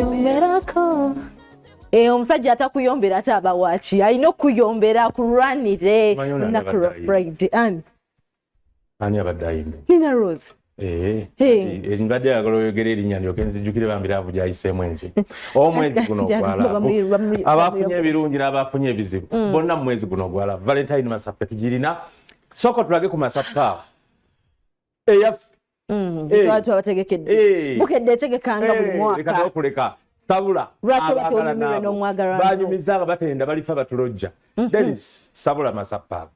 Yomberako. Omusajja atakuyombera ate aba waaki? Alina okuyombera akulwanire lunaku lwa Friday. Ani? Ani abadde ayimba? Nina Rose. Mbadde yagala oyogera erinnya ndyoke nzijjukire bambi laavu gy'ayiseemu enzi. Omwezi guno ogwa laavu abafunye ebirungi n'abafunye ebizibu bonna mu mwezi guno ogwa laavu. Valentine Masaffe tugirina. Sooka tulage ku Masaffe awo eyaffe. Twabategekedde. Bukedde etegekanga buli mwaka. Leka okuleka. Sabula abaagala nabo banyumiza nga batenda balifa batulojja. Dennis Sabula Masaffe awo.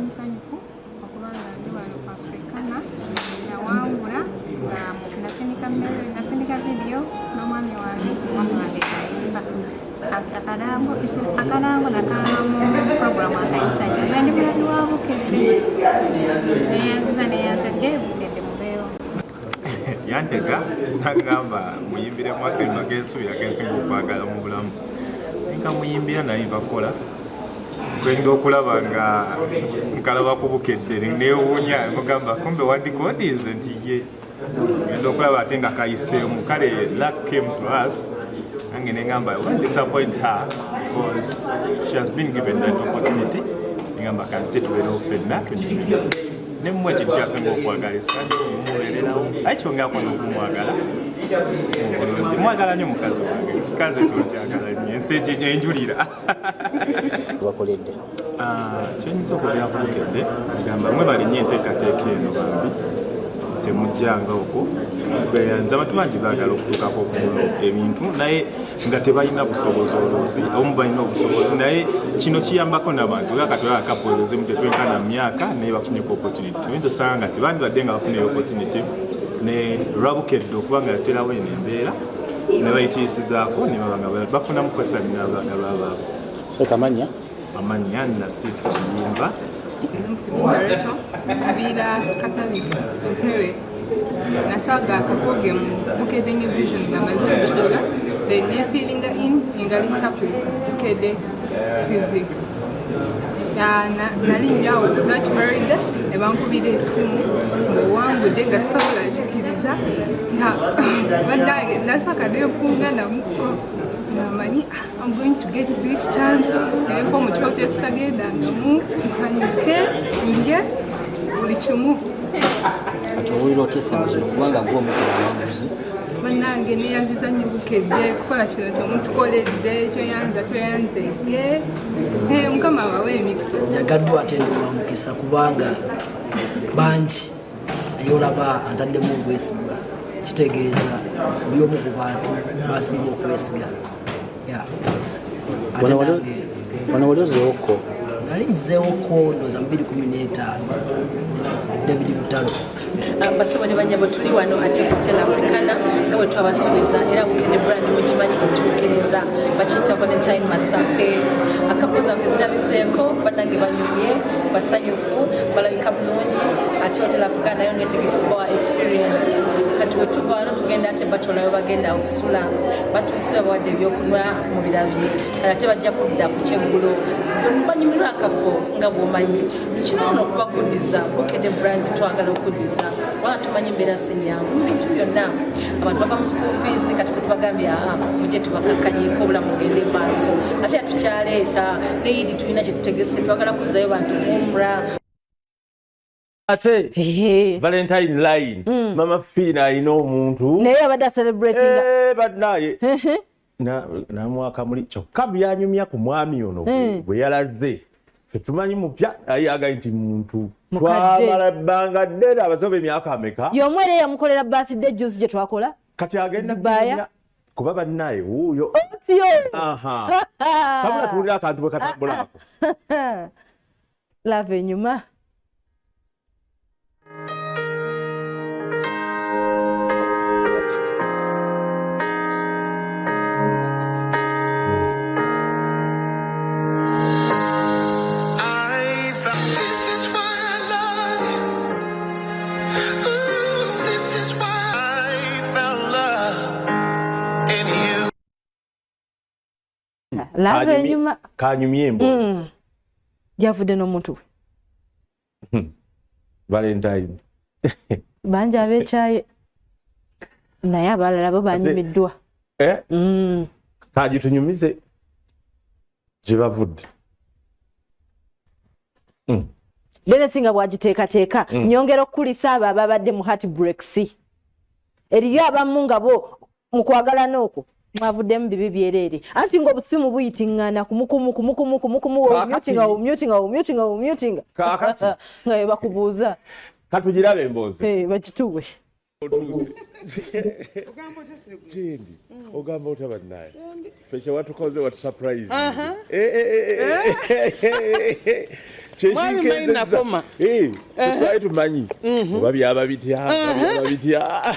Musanyufu okubanga ndi wano ku Africana nawangula nga nasindika vidiyo n'omwami wange ayimba akalango nakaba mu programu akayisanya. Nze ndi mulabi wa Bukedde, neyanziza neyanzedde Bukedde mubeewo. Yantega nagamba muyimbiremu akayimba k'ensubi akensinga okwagala mu bulamu. Nkamuyimbira naye bakola kwenda okulaba nga nkalaba ku Bukedde neewuunya mugamba kumbe wandikodinze nti ye ngenda okulaba ate nga kayiseemu. Kale luck came to us nange nengamba I won't disappoint her because she has been given that opportunity. Nengamba kanze tubeerewo ffenna tunyumire nemmwe ekintu kyasinga okwagala essanyu mumubeererawo aye kyongerako n'okumwagala. Mwagala nnyo mukazi wange, kikazi ekyo nkyagala nnyo, ensi enjulira. Bakoledde kyenyinza okwogera ku Bukedde gamba mwebale nnyo enteekateeka eno bambi temujjanga okwo kweyanza. Abantu bangi baagala okutuukako okugula ebintu naye nga tebalina busobozi, oluusi omu balina obusobozi naye kino kiyambako n'abantu. Era kati olaba couples ezimu tetwenkana mu myaka naye bafunyeko opportunity. Oyinza osanga nga tebandibadde nga bafuna opportunity ne lwa Bukedde okuba nga yaterawo eno embeera ne bayitiisizaako ne baba nga bafunamu kwesabira n'abaagalwa baabwe. Sekamanya amannya Nasif Kiyimba. Rachel mbiira Katabi Entebbe. Nasaga akakoge mu Bukedde New Vision nga maze okukigula, then nefillinga in ngalita ku Bukedde TV. Nali njawo that very day ne bankubira essimu ng'owangudde nga sisobola kikiriza nga bannange nasaka neefunga namuko namanyi I'm going to get this chance nereko mu kifo kyesitagendangamu nsanyuke ndye buli kimu. Kati owulira otya essaawa zino kubanga gwe omu ku bawanguzi? Bannange neyanziza nnyo Bukedde kukola kino kyemutukoledde, kyoyanza tweyanzege. Mukama abawe emikisa. Njagaddwa ate ndi wa mukisa kubanga bangi naye olaba antaddemu obwesigwa, kitegeeza ndi omu ku bantu basinga okwesiga. Wano wali ozzeewokko? Nali nzeewokko ndowooza mu 2015 David Lutalo. Basebo ne banyabo tuli wano ate ku Hotel Africana nga bwe twabasuubiza, era Bukedde brand mugimanyi etuukiriza, bakiyita Valentine Masape. Akapo zaffe zirabiseeko, bannange banyumye, basanyufu, balabika bulungi, ate Hotel Africana nayo netegefu bawa experience. Kati we tuva wano tugenda ate batolayo bagenda okusula, batuuse babawadde ebyokunywa mu birabye, kati ate bajja kudda ku kyeggulo banyumirwa akafo nga bw'omanyi. Kino nno okuba kuddiza Bukedde brand, twagala okuddiza wala tumanyi embeera si nnyangu mu bintu byonna, abantu bava mu school fees, kati fe tubagambye aa mujje tubakakkanyeko obulamu bugende mu maaso. Ate era tukyaleeta ne Idi tulina kye tutegese, twagala kuzzayo bantu umra. Ate Valentine line Mama Fiina alina omuntu naye abadde acelebratinga. Bannaye namwaka muli kyokka byanyumya ku mwami ono bwe yalaze ffe tumanyi mupya naye agaye nti muntu twamala ebbanga ddene abasoba emyaka ameka y'omu era yamukolera birthday juice gye twakola kati agenda Dubai. Kuba bannaye wuuyo otyo. Sabula tuwulira akantu bwe katambulako. Love enyuma. Love enyuma. Kanyumye emboozi. Yavudde n'omuntu we. Valentine. Bangi abeekyaye naye abalala bo banyumiddwa. Kagitunyumize gye bavudde. Dennis nga bw'agiteekateeka nyongera okukulisa abo ababadde mu heartbreaks. Eriyo abamu nga bo mu kwagalana okwo mwavuddemu bibi byereere. Anti ng'obusimu buyitiŋŋana kumukumu kumukumu kumukumu omyutinga omyutinga Kaakati. nga bwe bakubuuza. Katugirabe emboozi. Bakituwe. Jendi, ogamba otya bannaye? Ffe kye watukoze watu surprise. Mwami manyi nakoma. Twali tumanyi oba byaba bitya, byaba bitya.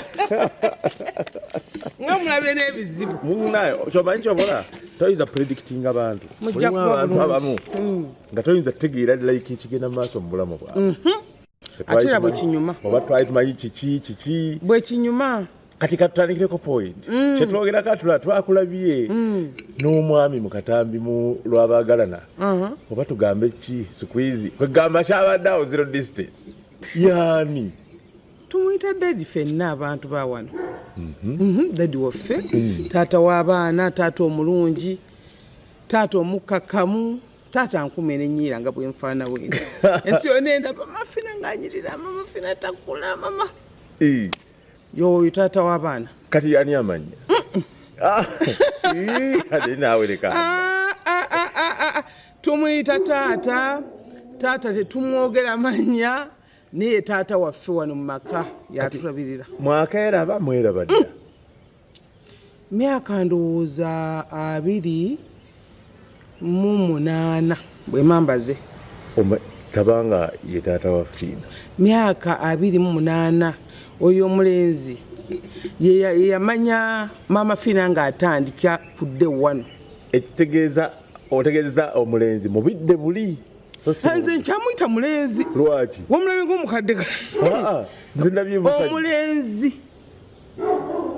Nga mulabye n'ebizibu. Munnaye, kyomanyi kyobola toyinza predicting abantu. Mujja Mulimu kuba abantu bulungi. abamu nga toyinza kutegeera like ekigenda mu maaso mu bulamu bwabwe. Ate era bwe kinyuma. Oba twali tumanyi kiki kiki. Bwe kinyuma. Kati katutandikireko point. Kyetwogerako atula twakulabye n'omwami mu katambi mu lwabaagalana. Oba tugambe ki squeeze kwegamba kyabadde awo zero distance. Yaani Tumuyita daddy ffenna abantu ba wano. Daddy waffe, taata w'abaana, taata omulungi, taata omukkakkamu, taata nkumi n'ennyiira nga bwe nfaana bwenti. Ensi yonna endaba Mama Fina ng'anyirira, Mama Fina takula, mama. Y'oyo taata w'abaana. Kati ani amanya? Ate naawe leka. Tumuyita taata, taata tetumwogera mannya, naye taata waffe wano mu maka yatulabirira. Mwakeeraba mweraba dda? Myaka ndowooza 28 bwe mambaze. Tabanga ye taata wa Fiina. Myaka 28 oyo omulenzi ye yamanya Mama Fiina ng'atandika kudde wano. Ekitegeeza otegeeza omulenzi mubidde buli. Nze nkyamuyita mulenzi. Lwaki? Wamulabe ng'omukadde. Nze ndabye musajja. Omulenzi.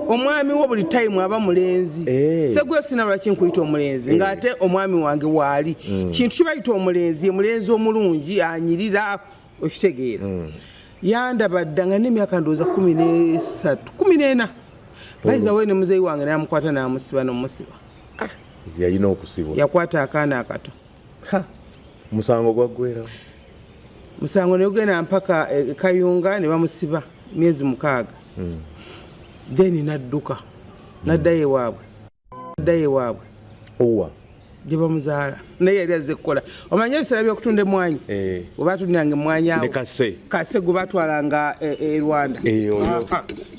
Omwami wo buli time aba mulenzi. Segwe sina lwaki nkuyita omulenzi ng'ate omwami wange waali. Kintu kibayita omulenzi, mulenzi omulungi anyirira okitegeera. Yandaba dda nga n'emyaka ndowooza 13, 14. Bayiza we ne muzeeyi wange n'amukwata n'amusiba n'omusiba. Yalina okusibwa. Yakwata akaana akato. Musango gwaggwerawo. Musango ne gugenda mpaka Kayunga ne bamusiba myezi 6. Then n'adduka n'addayo ewaabwe. N'addayo ewaabwe. Owa? Gye bamuzaala. Naye yali azze kukola. Omanyi ebiseera by'okutunda emmwanyi? Bwe baatundanga emmwanyi awo. Ne Kase. Kase gwe baatwalanga e Rwanda. Oyo.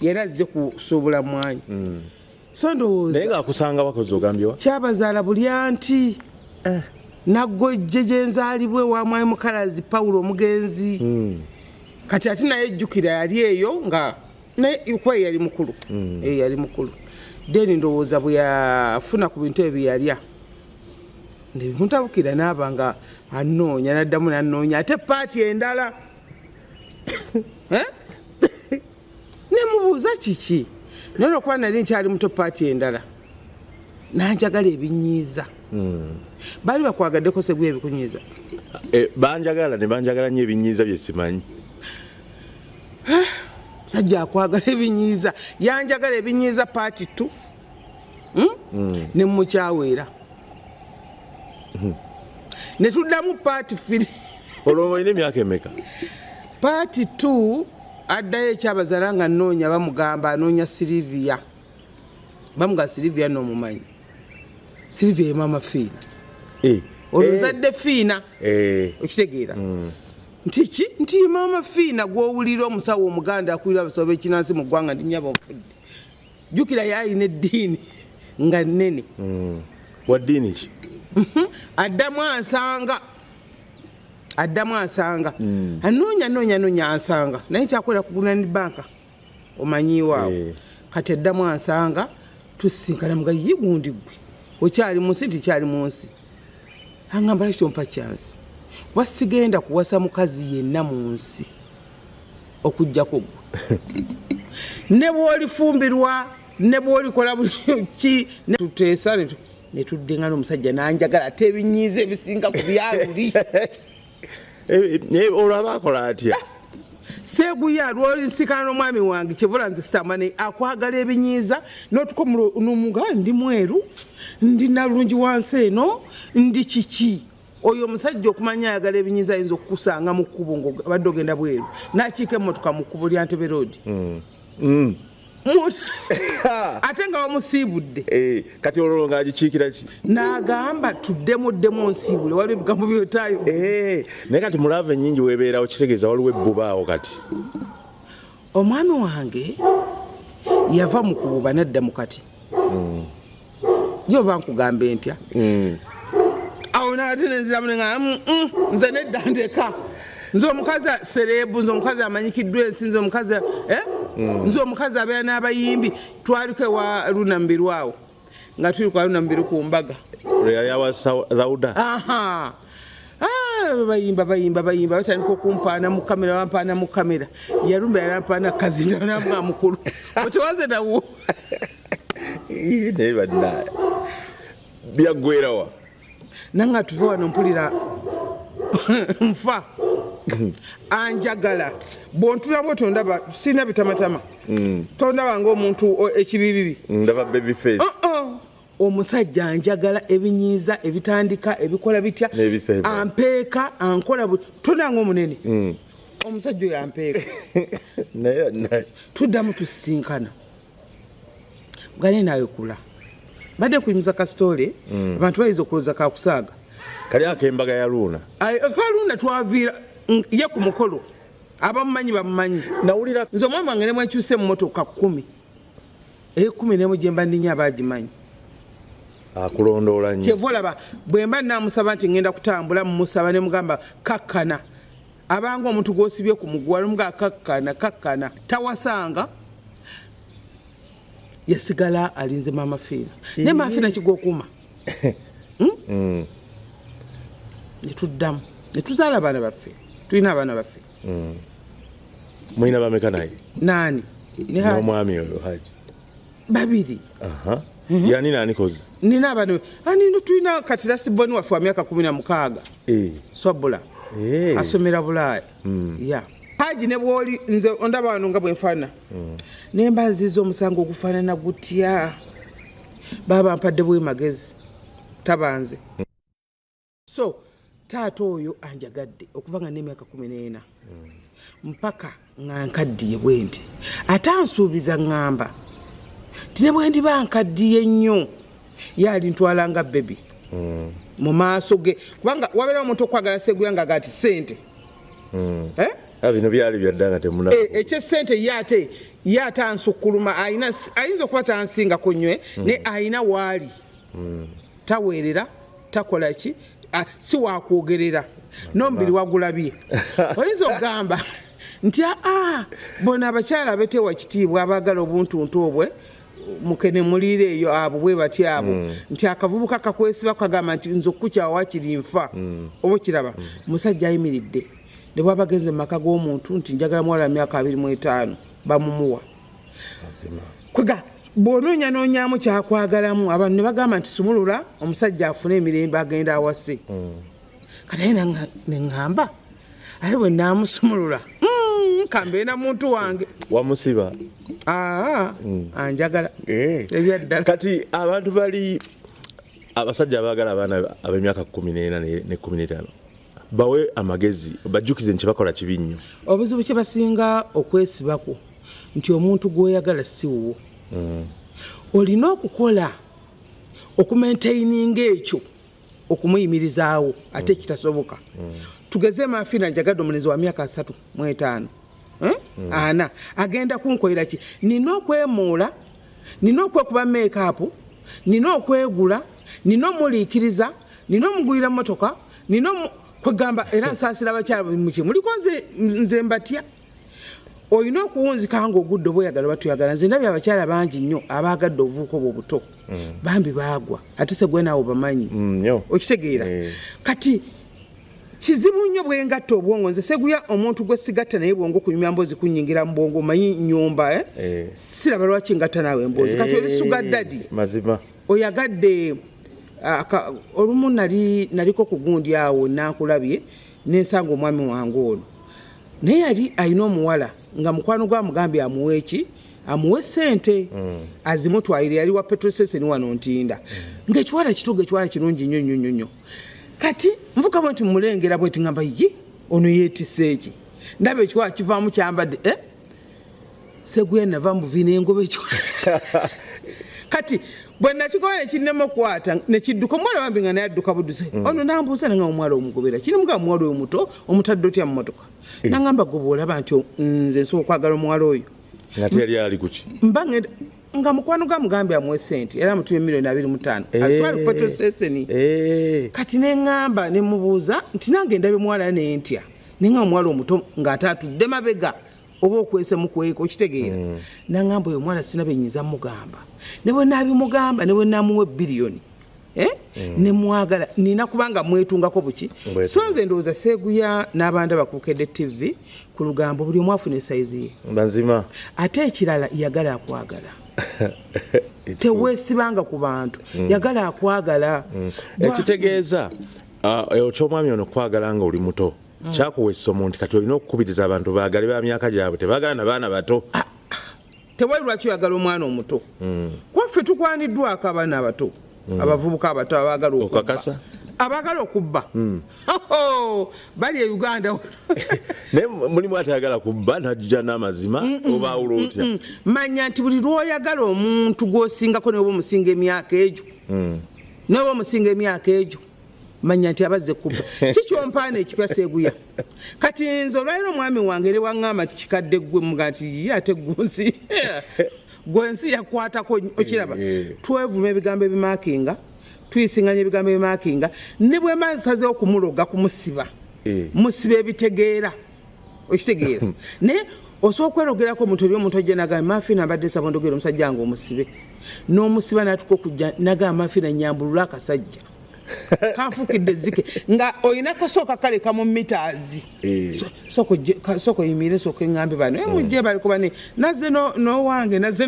Yali azze kusuubula mmwanyi. So ndowooza. Naye ng'akusanga wakoze ogambye wa? Kyabazaala buli anti. Naggojje gye nzaalibwa ewa Mwami Mukalazi Pawulo omugenzi. Kati ate naye ejjukira yali eyo nga naye kuba ye yali mukulu. Yali mukulu. Then ndowooza bwe yafuna ku bintu ebyo bye yalya. Nebimutabukira n'aba nga anoonya n'addamu n'anoonya ate paati endala. Nemubuuza kiki? Naye olwokuba nali nkyali muto paati endala. Nanjagala ebinyiiza. Baali bakwagaddeko Segwe ebikunyiiza? Banjagala ne banjagala nnyo ebinyiiza bye simanyi. Musajja akwagala ebinyiiza. Yanjagala ebinyiiza paati 2. Ne mukyaweera. Ne tuddamu paati 3. Olwo olina emyaka emeka? Paati 2 addayo ekyabazaala nga nnoonya bamugamba anoonya Silivia. Bamugamba Silivia n'omumanyi. Silivia ye Mama Fiina. Olwo nzadde Fiina. Okitegeera? Nti ki? Nti ye Mama Fiina gw'owulira omusawo omuganda akulira abasawo b'ekinansi mu ggwanga ndi nnyabo nfudde. Jjukira ye alina eddiini nga nnene. Wa ddiini ki? Addamu ansanga. Addamu ansanga. Anoonya anoonya anoonya ansanga. Naye nkyakolera ku Grand Bank. Omanyiiwo awo. Kati addamu ansanga tusinkana muga ye gundi gwe. Okyali mu nsi nti kyali mu nsi. Angamba lwaki tompa chance? Kuba sigenda kuwasa mukazi yenna mu nsi okuggyako ggwe. Ne bw'olifumbirwa, ne bw'olikola buli ki, ne tuteesa ne tuddenga n'omusajja n'anjagala ate ebinyiiza ebisinga ku byaluli. Olwo aba akola atya? Seguya lw'olinsikana n'omwami wange kyevula nze sitamane akwagala ebinyiiza n'otuka n'omuga ndi mweru ndi nalungi wansi eno ndi kiki. Oyo omusajja okumanya ayagala ebinyiiza ayinza okukusanga mu kkubo ng'obadde ogenda bweru n'akiika emmotoka mu kkubo lya Ntebe Road. Ate nga wamusiibudde. Kati olwo ng'agikiikira ki? N'agamba tuddemu ddemu onsiibule, waliwo ebigambo byotaayo. Naye kati mu laavu ennyingi weebeerawo kitegeeza waliwo ebbubaawo kati. Omwami wange yava mu kububa n'adda mu kati. Yo bankugambe ntya? Awo n'ate nenziramu ne ngamba nze nedda ndeka. Nze omukazi serebu, nze omukazi amanyikiddwa ensi, nze omukazi nze omukazi abeera n'abayimbi. Twaliko ewa Luna Mubiru awo nga tuli kwa Luna Mubiru ku mbaga. Yali awasa Dauda. Aha. Bayimba bayimba bayimba batandika okumpaana mu kamera, bampaana mu kamera. Yalumba yalampaana kazinda namwa mukulu. Otewaze nawo. Naye banna byaggwerawa. Nanga tuve wano mpulira nfa. Anjagala bw'ontula bw'otyo ndaba sirina bitamatama. Tondaba ng'omuntu ekibibibi. Ndaba baby face. Omusajja anjagala ebinyiiza ebitandika ebikola bitya ampeeka ankola tonanga omunene. Omusajja oyo ampeeka. Tuddamu tusisinkana gane nawe kula badde kuyimiza kasitole. Abantu bayinza okulowooza kakusaaga. Kali ak'embaga ya Luna. Ka Luna twaviira ye ku mukolo abamumanyi bamumanyi. Nawulira nze omwami wange ne mwekyuse mu mmotoka 10 11 gye mba nninye abagimanyi. Akulondoola nnyo. Kyeva olaba bwe mba naamusaba nti ngenda kutambula mmusaba ne mugamba kakkana. Abanga omuntu gw'osibye ku muguwa n'omugamba kakkana kakkana tawasanga. Yasigala alinze Maama Fiina. Naye Maama Fiina kigw'okuuma. Ne tuddamu ne tuzaala abaana baffe. Tulina abaana baffe. Mulina bameka naye? Naani? N'omwami oyo Haji. 2. Yani nani kozi? Nina abaana ani tulina kati lasiboni waffe wa myaka 16. Swabula. Asomera Bulaaya. Ya. Haji ne bw'oli nze ondaba wano nga bwe nfaanana. Ne mba nziza omusango ogufaanana gutya. Baaba mpadde bwe magezi. Tabanze. So taata oyo anjagadde okuva nga n'emyaka 14 mpaka nga nkaddiye bwe nti. Ate ansuubiza ŋŋamba nti ne bwe ndiba nkaddiye nnyo ye alintwala nga bebi mu maaso ge, kubanga wabeerawo omuntu okwagala Seguya nga ati ssente. Bino byali byadda nga temuna. Ekyessente ye ate ansukkuluma, ayinza okuba tansingako nnyo ne ayina waali. Taweerera, takola ki, si wakwogerera n'omubiri wagulabye. Oyinza okugamba nti bona abakyala abetewa kitiibwa abaagala obuntuntu obwe mukene muliire eyo abo bwe batya abo nti akavubuka kakwesiba kagamba nti nze okukukyawa wakiri nfa. Oba okiraba musajja ayimiridde ne bw'aba agenze mu maka g'omuntu nti njagala muwala myaka 25 bamumuwa. Kwega bw'onoonyanoonyaamu kyakwagalamu abantu ne bagamba nti sumulula omusajja afune emirembe agenda awase. Kati aye ne ŋŋamba ate bwe naamusumulula kambeera na muntu wange. Wamusiba? Anjagala ebyaddala. Kati abantu bali abasajja abaagala abaana ab'emyaka 14 ne 15 bawe amagezi bajjukize nti bakola kibi nnyo. Obuzibu kye basinga okwesibako nti omuntu gw'oyagala si wuwo. Olina okukola okumaintaininga ekyo okumuyimirizaawo ate kitasoboka. Tugeze Maama Fiina njagadde omulenzi wa myaka 35 ana agenda kunkolera ki? Nina okwemoola, nina okwekuba make-up, nina okwegula, nina omuliikiriza, nina omugulira mmotoka, nina kwegamba era nsaasira abakyala muki muliko nze mbatya. Olina okuwunzika ng'ogudde oba oyagala oba toyagala. Nze ndabye abakyala bangi nnyo abaagadde obuvubuka obwo obuto bambi baagwa ate se gwe naawe obamanyi. Okitegeera? Kati kizibu nnyo bwe ngatta obwongo. Nze Seguya omuntu gwe sigatta naye bwongo kunyumya mboozi kunnyingira mu bwongo omanyi nnyumba siraba lwaki ngatta naawe emboozi. Kati oli sugar daddy. Mazima. Oyagadde olumu naliko ku gundi awo nankulabye nensanga omwami wange ono. Naye yali alina omuwala nga mukwano gwa mugambye amuwe ki, amuwe ssente azimutwalire. Yali wa petrol station wano Ntinda, ng'ekiwala kituga, ekiwala kirungi nnyo nnyo nnyo nnyo. Kati nvuka bwe nti mulengera bwe nti ngamba, ye ono yeetisse eki? Ndaba ekiwala kivaamu kyambadde, eh? Seguya nava mu buvi nengoba ekiwala. Kati bwe nakigoba nekinnema okukwata nekidduka. Omuwala wambi nga naye adduka budduse. Ono nambuuza nanga, omuwala omugobera kirimuga, omuwala oyo muto omutadde otya mu motoka? Nangamba, gwe bwolaba nti nze nsobola okwagala omuwala oyo. Nga teyali ali kuki? Mba ngenda nga mukwano gwa mugambye amuwe sente, era amutumye 25 miliyoni aswale ku petrol station. Kati neŋŋamba, nemubuuza nti nange ndabye muwala nentya, neŋŋamba omuwala omuto ng'ate atudde mabega oba okwese mukweka, okitegeera? Naŋŋamba oyo omuwala sina byenyinza mugamba, ne bwe naabimugamba, ne bwe naamuwa ebbiliyoni, eh? Nemwagala nina kubanga mwetungako buki. So nze ndowooza Seeguya n'abandi abakuukedde TV ku lugambo, buli omu afuna esayizi ye. Mazima. Ate ekirala, yagala akwagala, teweesibanga ku bantu. Yagala akwagala. Ekitegeeza ekyomwami ono kwagala nga oli muto kyakuwa essomo nti kati olina okukubiriza abantu baagale ba myaka gyabwe, tebaagala na baana bato. Tewali lwaki oyagala omwana omuto. Kuba ffe tukwaniddwako abaana abato, abavubuka abato abaagala okubba. Okakasa? Abaagala okubba. Oho, bali e Uganda. Naye mulimu atayagala kubba najja n'amazima, obaawula otya? Manya nti buli lwoyagala omuntu gw'osingako, neoba omusinga emyaka egyo, neoba omusinga emyaka egyo, manya nti abazze kubba. Kikyompaana ekipya, Seeguya. Kati nze olwaliro omwami wange ere waŋŋamba nti kikadde ggwe, muga nti ye ate gwensi gwensi yakwatako, okiraba? Twevuma ebigambo ebimakinga, tuyisinganya ebigambo ebimakinga, ne bwe mba nsazeewo kumuloga kumusiba, musiba ebitegeera, okitegeera? Naye osobola okwerogerako omuntu eri omuntu ojja nagamba, Mafina, mbadde nsaba ndogera omusajja nga omusibe, n'omusiba n'atuka okujja nagamba, Mafina, nyambulula akasajja kanfuukidde ezzike, nga olina kasooka kaleka mu mitaazi. Sooka oyimire, sooka eŋŋambe bano, mujje baliko bane, nazze n'owange, nazze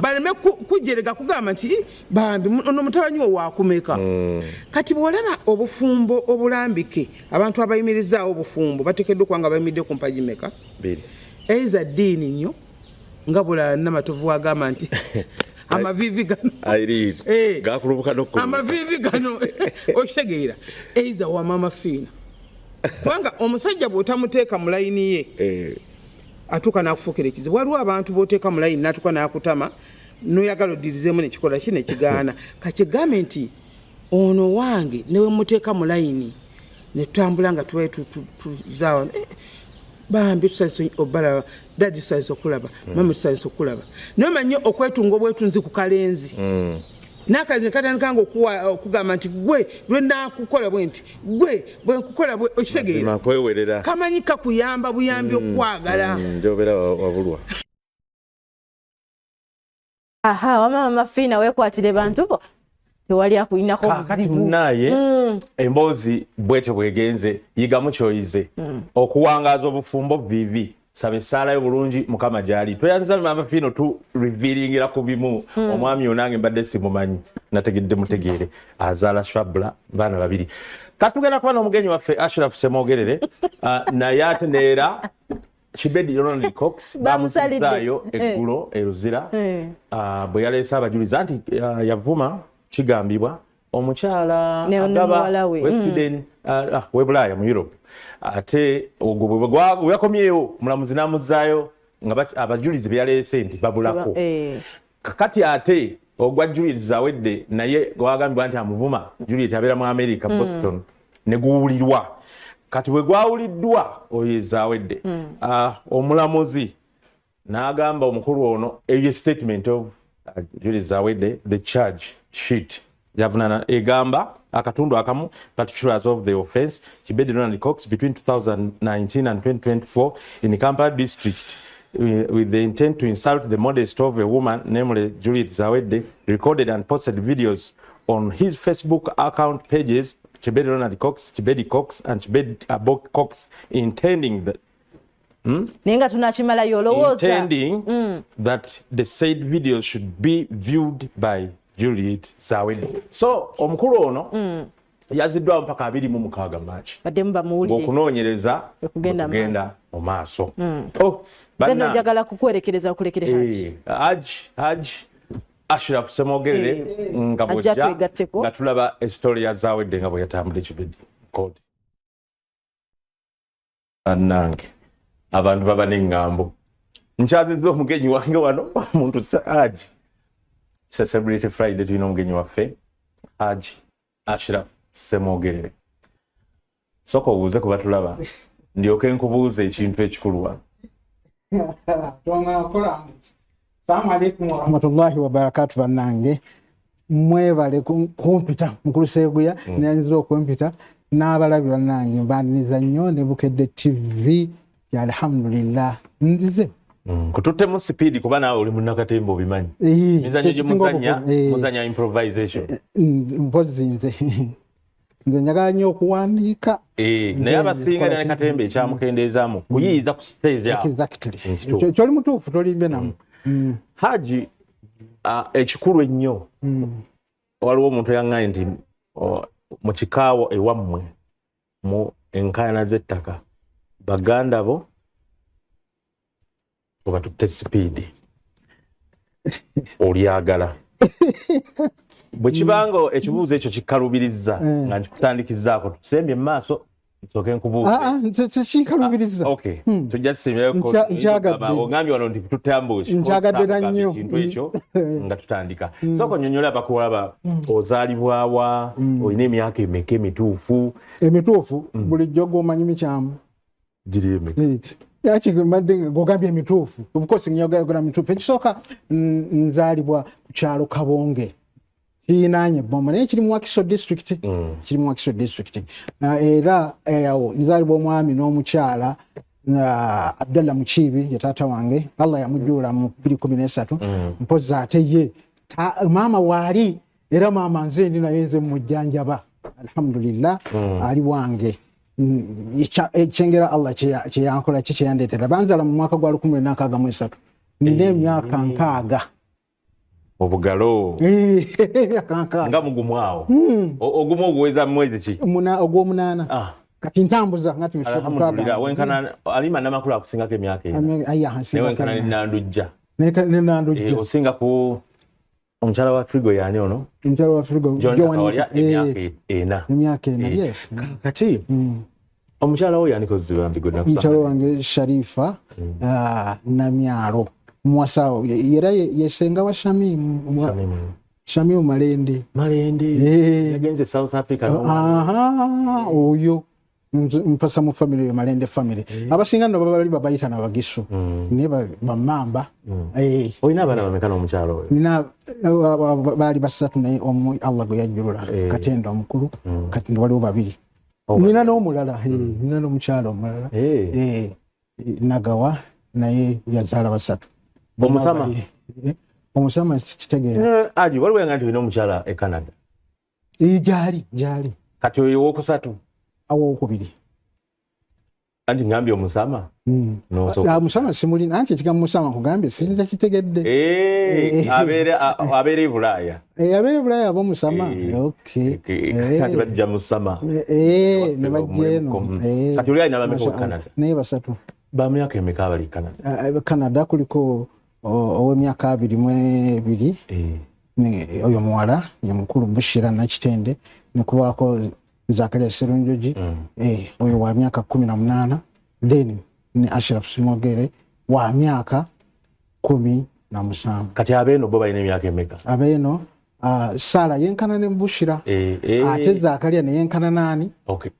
baleme kujerega kugamba nti, "Ih, bambi ono mutabanyi wo wakumeka." Kati bw'olaba obufumbo obulambike, abantu abayimirizaawo obufumbo bateekeddwa okuba nga bayimiridde ku mpagi meka? Bbiri. Eiza ddiini nnyo, nga bulala Namatovu wagamba nti amaviivi gano Irene, gakulubuka n'okukulubuka. Amaviivi gano, okitegeera? Eiza wa Mama Fiina, kubanga omusajja bw'otamuteeka mu layini ye, atuuka n'akufuukira ekizibu. Waliwo abantu b'oteeka mu layini n'atuuka n'akutama, n'oyagala oddirizeemu nekikola ki nekigaana. Kakigambe nti ono wange ne we muteeka mu layini ne tutambula nga tubaye tuzaawa, bambi tusanyuse obalaba, daddy tusanyuse okulaba, mami tusanyuse okulaba. Naye omanyi okwetunga obwetunzi ku kalenzi, n'akalenzi katandika nga okugamba nti gwe lwe nakukola bwe nti, gwe bwe nkukola bwe, okitegeera? Mazima, kwewerera. Kamanyi kakuyamba buyambi okwagala. Njobeera wabulwa. Aha, wama Mama Fiina, weekwatire bantu bo, tewali akulinako Kaakati buzibu. Munaaye, emboozi bwetyo bwegenze, yigamu kyoyize. Okuwangaaza obufumbo vivi, saba essaalayo bulungi, Mukama gyali. Tweyanziza Mama Fiina tu revealingira ku bimu. Omwami onange mbadde simumanyi, nategedde mutegeere azaala Shabula, baana babiri. Katugenda kuba n'omugenyi waffe Ashraf Semogerere. Naye ate neera Kibedi Ronald Cox Bamusalidde. bamusizaayo eggulo e Luzira. Bwe yaleese abajulizi anti yavuma, kigambibwa omukyala Ne agaba muwala we. we Sweden, we Bulaaya mu Europe. Ate ogwo bwe yakomyewo, omulamuzi n'amuzzaayo nga abajulizi be yaleese nti babulako. Kakati ate ogwa Juliet Zawedde naye gwagambibwa nti amuvuma, Juliet abeera mu America, Boston, ne guwulirwa. Kati bwe gwawuliddwa oyo Zawedde, omulamuzi n'agamba omukulu ono, eyo statement of Juliet Zawedde, the charge sheet yavunana egamba akatundu akamu, particulars of the offense: Kibedi Ronald Cox, between 2019 and 2024 in Kampala district, with the intent to insult the modesty of a woman, namely Juliet Zawedde, recorded and posted videos on his Facebook account pages, Kibedi Ronald Cox, Kibedi Cox and Kibedi Abok Cox, intending that Naye nga tunakimalayo olowooza intending that the said videos should be viewed by Juliet Zawedde. So omukulu ono Yaziddwawo mpaka 26 Maaki. Baddemu bamuwulire. Ng'okunoonyereza Okugenda mu kugenda mu maaso. Oh, Nze nno njagala kukwerekereza okulekere Haji. Haji Ashraf Ssemwogerere nga Ajja bw'ojja twegatteko. nga tulaba esitori ya Zawedde nga bwe yatambudde kibedi. Kodi. Bannange abantu baba n'eŋŋambo. Nkyazizza omugenyi wange wano omuntu Haji. Celebrity Friday tulina omugenyi waffe Haji Ashraf Ssemwogerere. Sooka obuuze ku batulaba ndyoke nkubuuze ekintu ekikulu wano. Assalamu alaikum warahmatullahi wabarakatu. Bannange mwebale kumpita mukulu Seguya, nayinza okumpita n'abalabi. Bannange mbaniriza nnyo ne Bukedde TV. Alhamdulillah, nzize. Kututtemu sipiidi kuba naawe oli munnakatemba obimanyi. Mizannyo gye kyekisinga muzannya, obukulu. Muzannya improvisation. Mpozi nze njagala nnyo okuwandiika. Naye abasinga nkola ne katemba ekyamukendeezaamu kuyiiza ku stage awo. Exactly. Ekituufu. Kyoli mutuufu, tolimbe namu. Haji, ekikulu ennyo, waliwo omuntu eyaŋŋambye nti mu kikaawo ewammwe mu enkaayana z'ettaka baganda bo obatutte sipiidi olyagala bwe kibanga ekibuuzo ekyo kikkalubirizza nga nkikutandikizaako tusembye mu maaso nsooke nkubuuze. Ah, ah, nze tekinkalubiriza. Okay, tujja tusimbyeyo. Nkyagadde. Ogambye wano nti tutambuusi Nkyagadde na nnyo. ekintu ekyo nga tutandika. Sooka onnyonnyola abakulaba, ozaalibwawa, olina emyaka emeka emituufu? Emituufu bulijjo gwomanyi mikyamu. Giri emeka? Yakigambadde gogambye emituufu, of course nyogera mituufu. Ekisooka, nzaalibwa ku kyalo Kabonge, kirinaanye Boma, naye kiri mu Wakiso District, kiri mu Wakiso District. Era awo nzaalibwa omwami n'omukyala Abdallah Mukiibi ye taata wange, Allah yamujjuula mu 2013. Mpozi ate ye maama waali, era maama nze ndi naye, nze mujjanjaba, alhamdulillah. Ali wange. Ekyengera Allah kyeyankola ki kyeyandeetera, banzala mu mwaka gwa 1963, nina emyaka 60. Obugalo Emyaka 60. Nga mugumu awo. Ogumu oguweza mu mwezi ki? Ogwomunaana. Kati ntambuza nga Alhamdulillah, wenkana Alima Namakulu akusingako emyaka ena. Naye wenkana ne Nandujja. Nenandujja. Osinga ku omukyala wa Frigo, yaani ono? Omukyala wa Frigo. John Joan Kawalya, Anita, emyaka 4. Emyaka 4, yes. Kati omukyala wo yaniko zibambi gwe Omukyala nakusanga? wange Sharifa Namyalo muwasawo, era yesenga wa Shamimu, Shamimu Malende. Malende yagenze South Africa Aha, oyo mpasa mu family yo, Malende family. Abasinga nno babali babayita nabagisu, naye bamamba. Olina abaana bameka n'omukyala oyo? Nina baali basatu, naye omu Allah gwe yajjulula, Katenda omukulu. Kati waliwo babiri. Nina n'omulala, nina n'omukyala omulala, Nagawa, naye yazaala basatu. Omusama? Omusama kitegeera. Aji waliwo yanga nti olina omukyala e Canada. Gyali, gyali. Kati oyo owokusatu? Awokubiri. Anti ngambye omusama. Ah, musama simulina, anti ekigambo musama nkugambye sinza kitegedde. Abeera e Bulaaya. Abeera e Bulaaya aba omusama, okay. Kati bajja musama. Ne bajja eno. Kati oli alina bameka e Canada? Naye basatu. Bamyaka emeka abali e Canada? Canada kuliko ow'emyaka 22, oyo muwala ye mukulu, Bushira Nakitende, nekubaako Zakaria Serunjogi, oyo wa myaka 18, then ne Ashraf Simogere wa myaka 17. Kati abeeno bo balina emyaka emeka? Abeeno, Sara yenkana ne Bushira, ate Zakaria ne yenkana naani. Okay.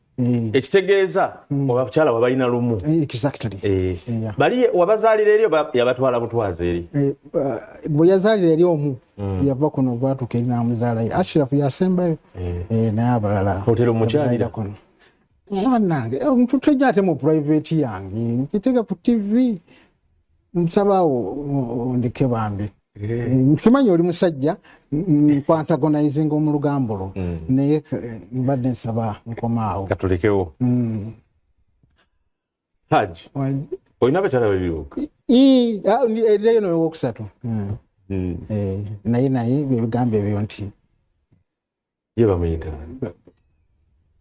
Ekitegeeza obakyala wabalina lumu. Exactly. Bali wabazaalira eri oba yabatwala butwazi eri? Bwe yazaalira eri omu, yava kuno gwatuuka eri n'amuzaalayo. Ashraf yasembayo, naye abalala Otera omukyalira? kuno. Bannange, omuntu tojja ate mu private yange nkitega ku TV, nsabaawo ondeke bambi. Nkimanyi oli musajja, nkwantagonaizinga omu lugambo lwo, naye mbadde nsaba nkomaawo. Katulekewo. Haji, olina abakyala babiri bokka? Eyo nowokusatu, naye byebigambo ebyo nti ye bamuyita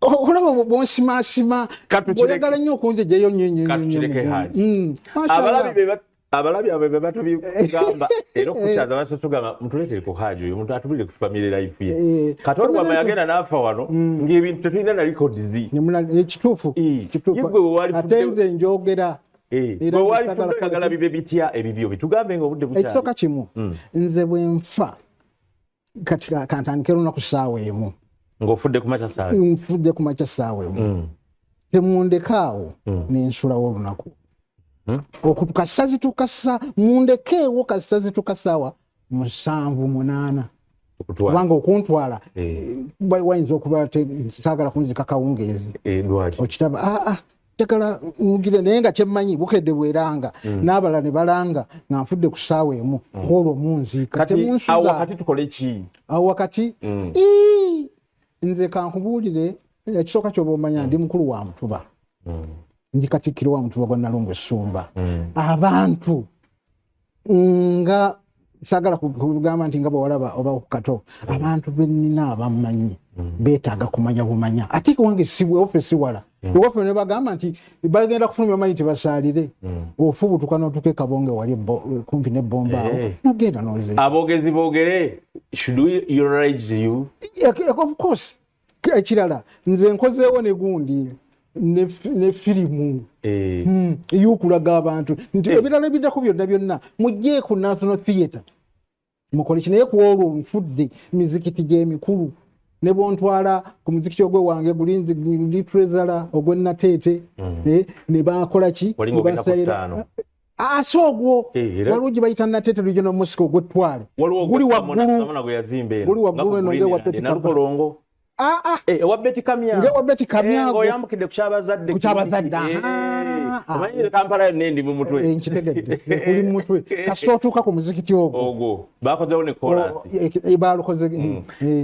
Olaba bwonsimaasima, bw'oyagala nnyo okunjejeyo nnyo nnyo nnyo. Abalabi abo be batubigamba era okukyaza basotugamba mutuleetere ku Haji oyo omuntu atubulire ku family life ye. Kati olwama yagenda n'afa wano ng'ebintu tetulina na records. Ekituufu. Ate nze njogera. Bwe walifudde oyagala bibe bitya ebibyo bitugambe nga obudde bukyali. Ekisooka kimu, nze bwe nfa kati kantandike lunaku ssaawa 1. Ng'ofudde ku makya ssaawa? Nfudde ku makya ssaawa 1. Temundekaawo nensulawo olunaku. Kasita zitukasa mundekeewo kasita zituka ssaawa 7, 8. Kubanga okuntwala wayinza okuba saagala kunzika kawungeezi. Okitaba njagala mugire naye nga kyemmanyi bukedde bweranga n'abalala ne balanga nga nfudde ku ssaawa 1 olwo munziika. Awo wakati tukole ki? Awo wakati nze kankubuulire ekisooka ky'oba omanya ndi mukulu wa Mutuba. Ndi katikkiro wa Mutuba gwa Nalongo Essumba. Abantu nga saagala kugamba nti nga bwewalaba oba ku Kato, abantu bennina abammanyi beetaaga kumanya bumanya. Ate wange si ewaffe si wala. Ewaffe ne bagamba nti bagenda kufulumya bamanyi tebasaalire. Ofubutuka n'otuuka e Kabonge wali kumpi n'ebbomba awo n'ogenda n'oze. Aboogezi boogere, should we eulogize you? Of course. Ekirala nze nkozeewo ne gundi ne firimu ey'okulaga abantu nti ebirala ebiddako byonna byonna mujje ku National Theatre mukole ki, naye ku olwo nfudde mizikiti gy'emikulu ne bwontwala ku muzikiti ogwe wange gulinzi ndi treasurer ogwe Nateete ne bakola ki ase ogwo waliwo gye bayita Nateete Regional Mosque ogw'ettwale guli waggulu eno ng'ewa Betty Nalukolongo. Ewa Betty Kamya. Ng'ewa Betty Kamya. Ng'oyambukidde ku Kyabazadde. Ku Kyabazadde. Omanyi Kampala yonna endi mu mutwe. Nkitegedde. Oli mu mutwe. Kasita otuuka ku muzikiti ogwo. Ogwo. Bakozeewo ne koolaasi. Baalukoze.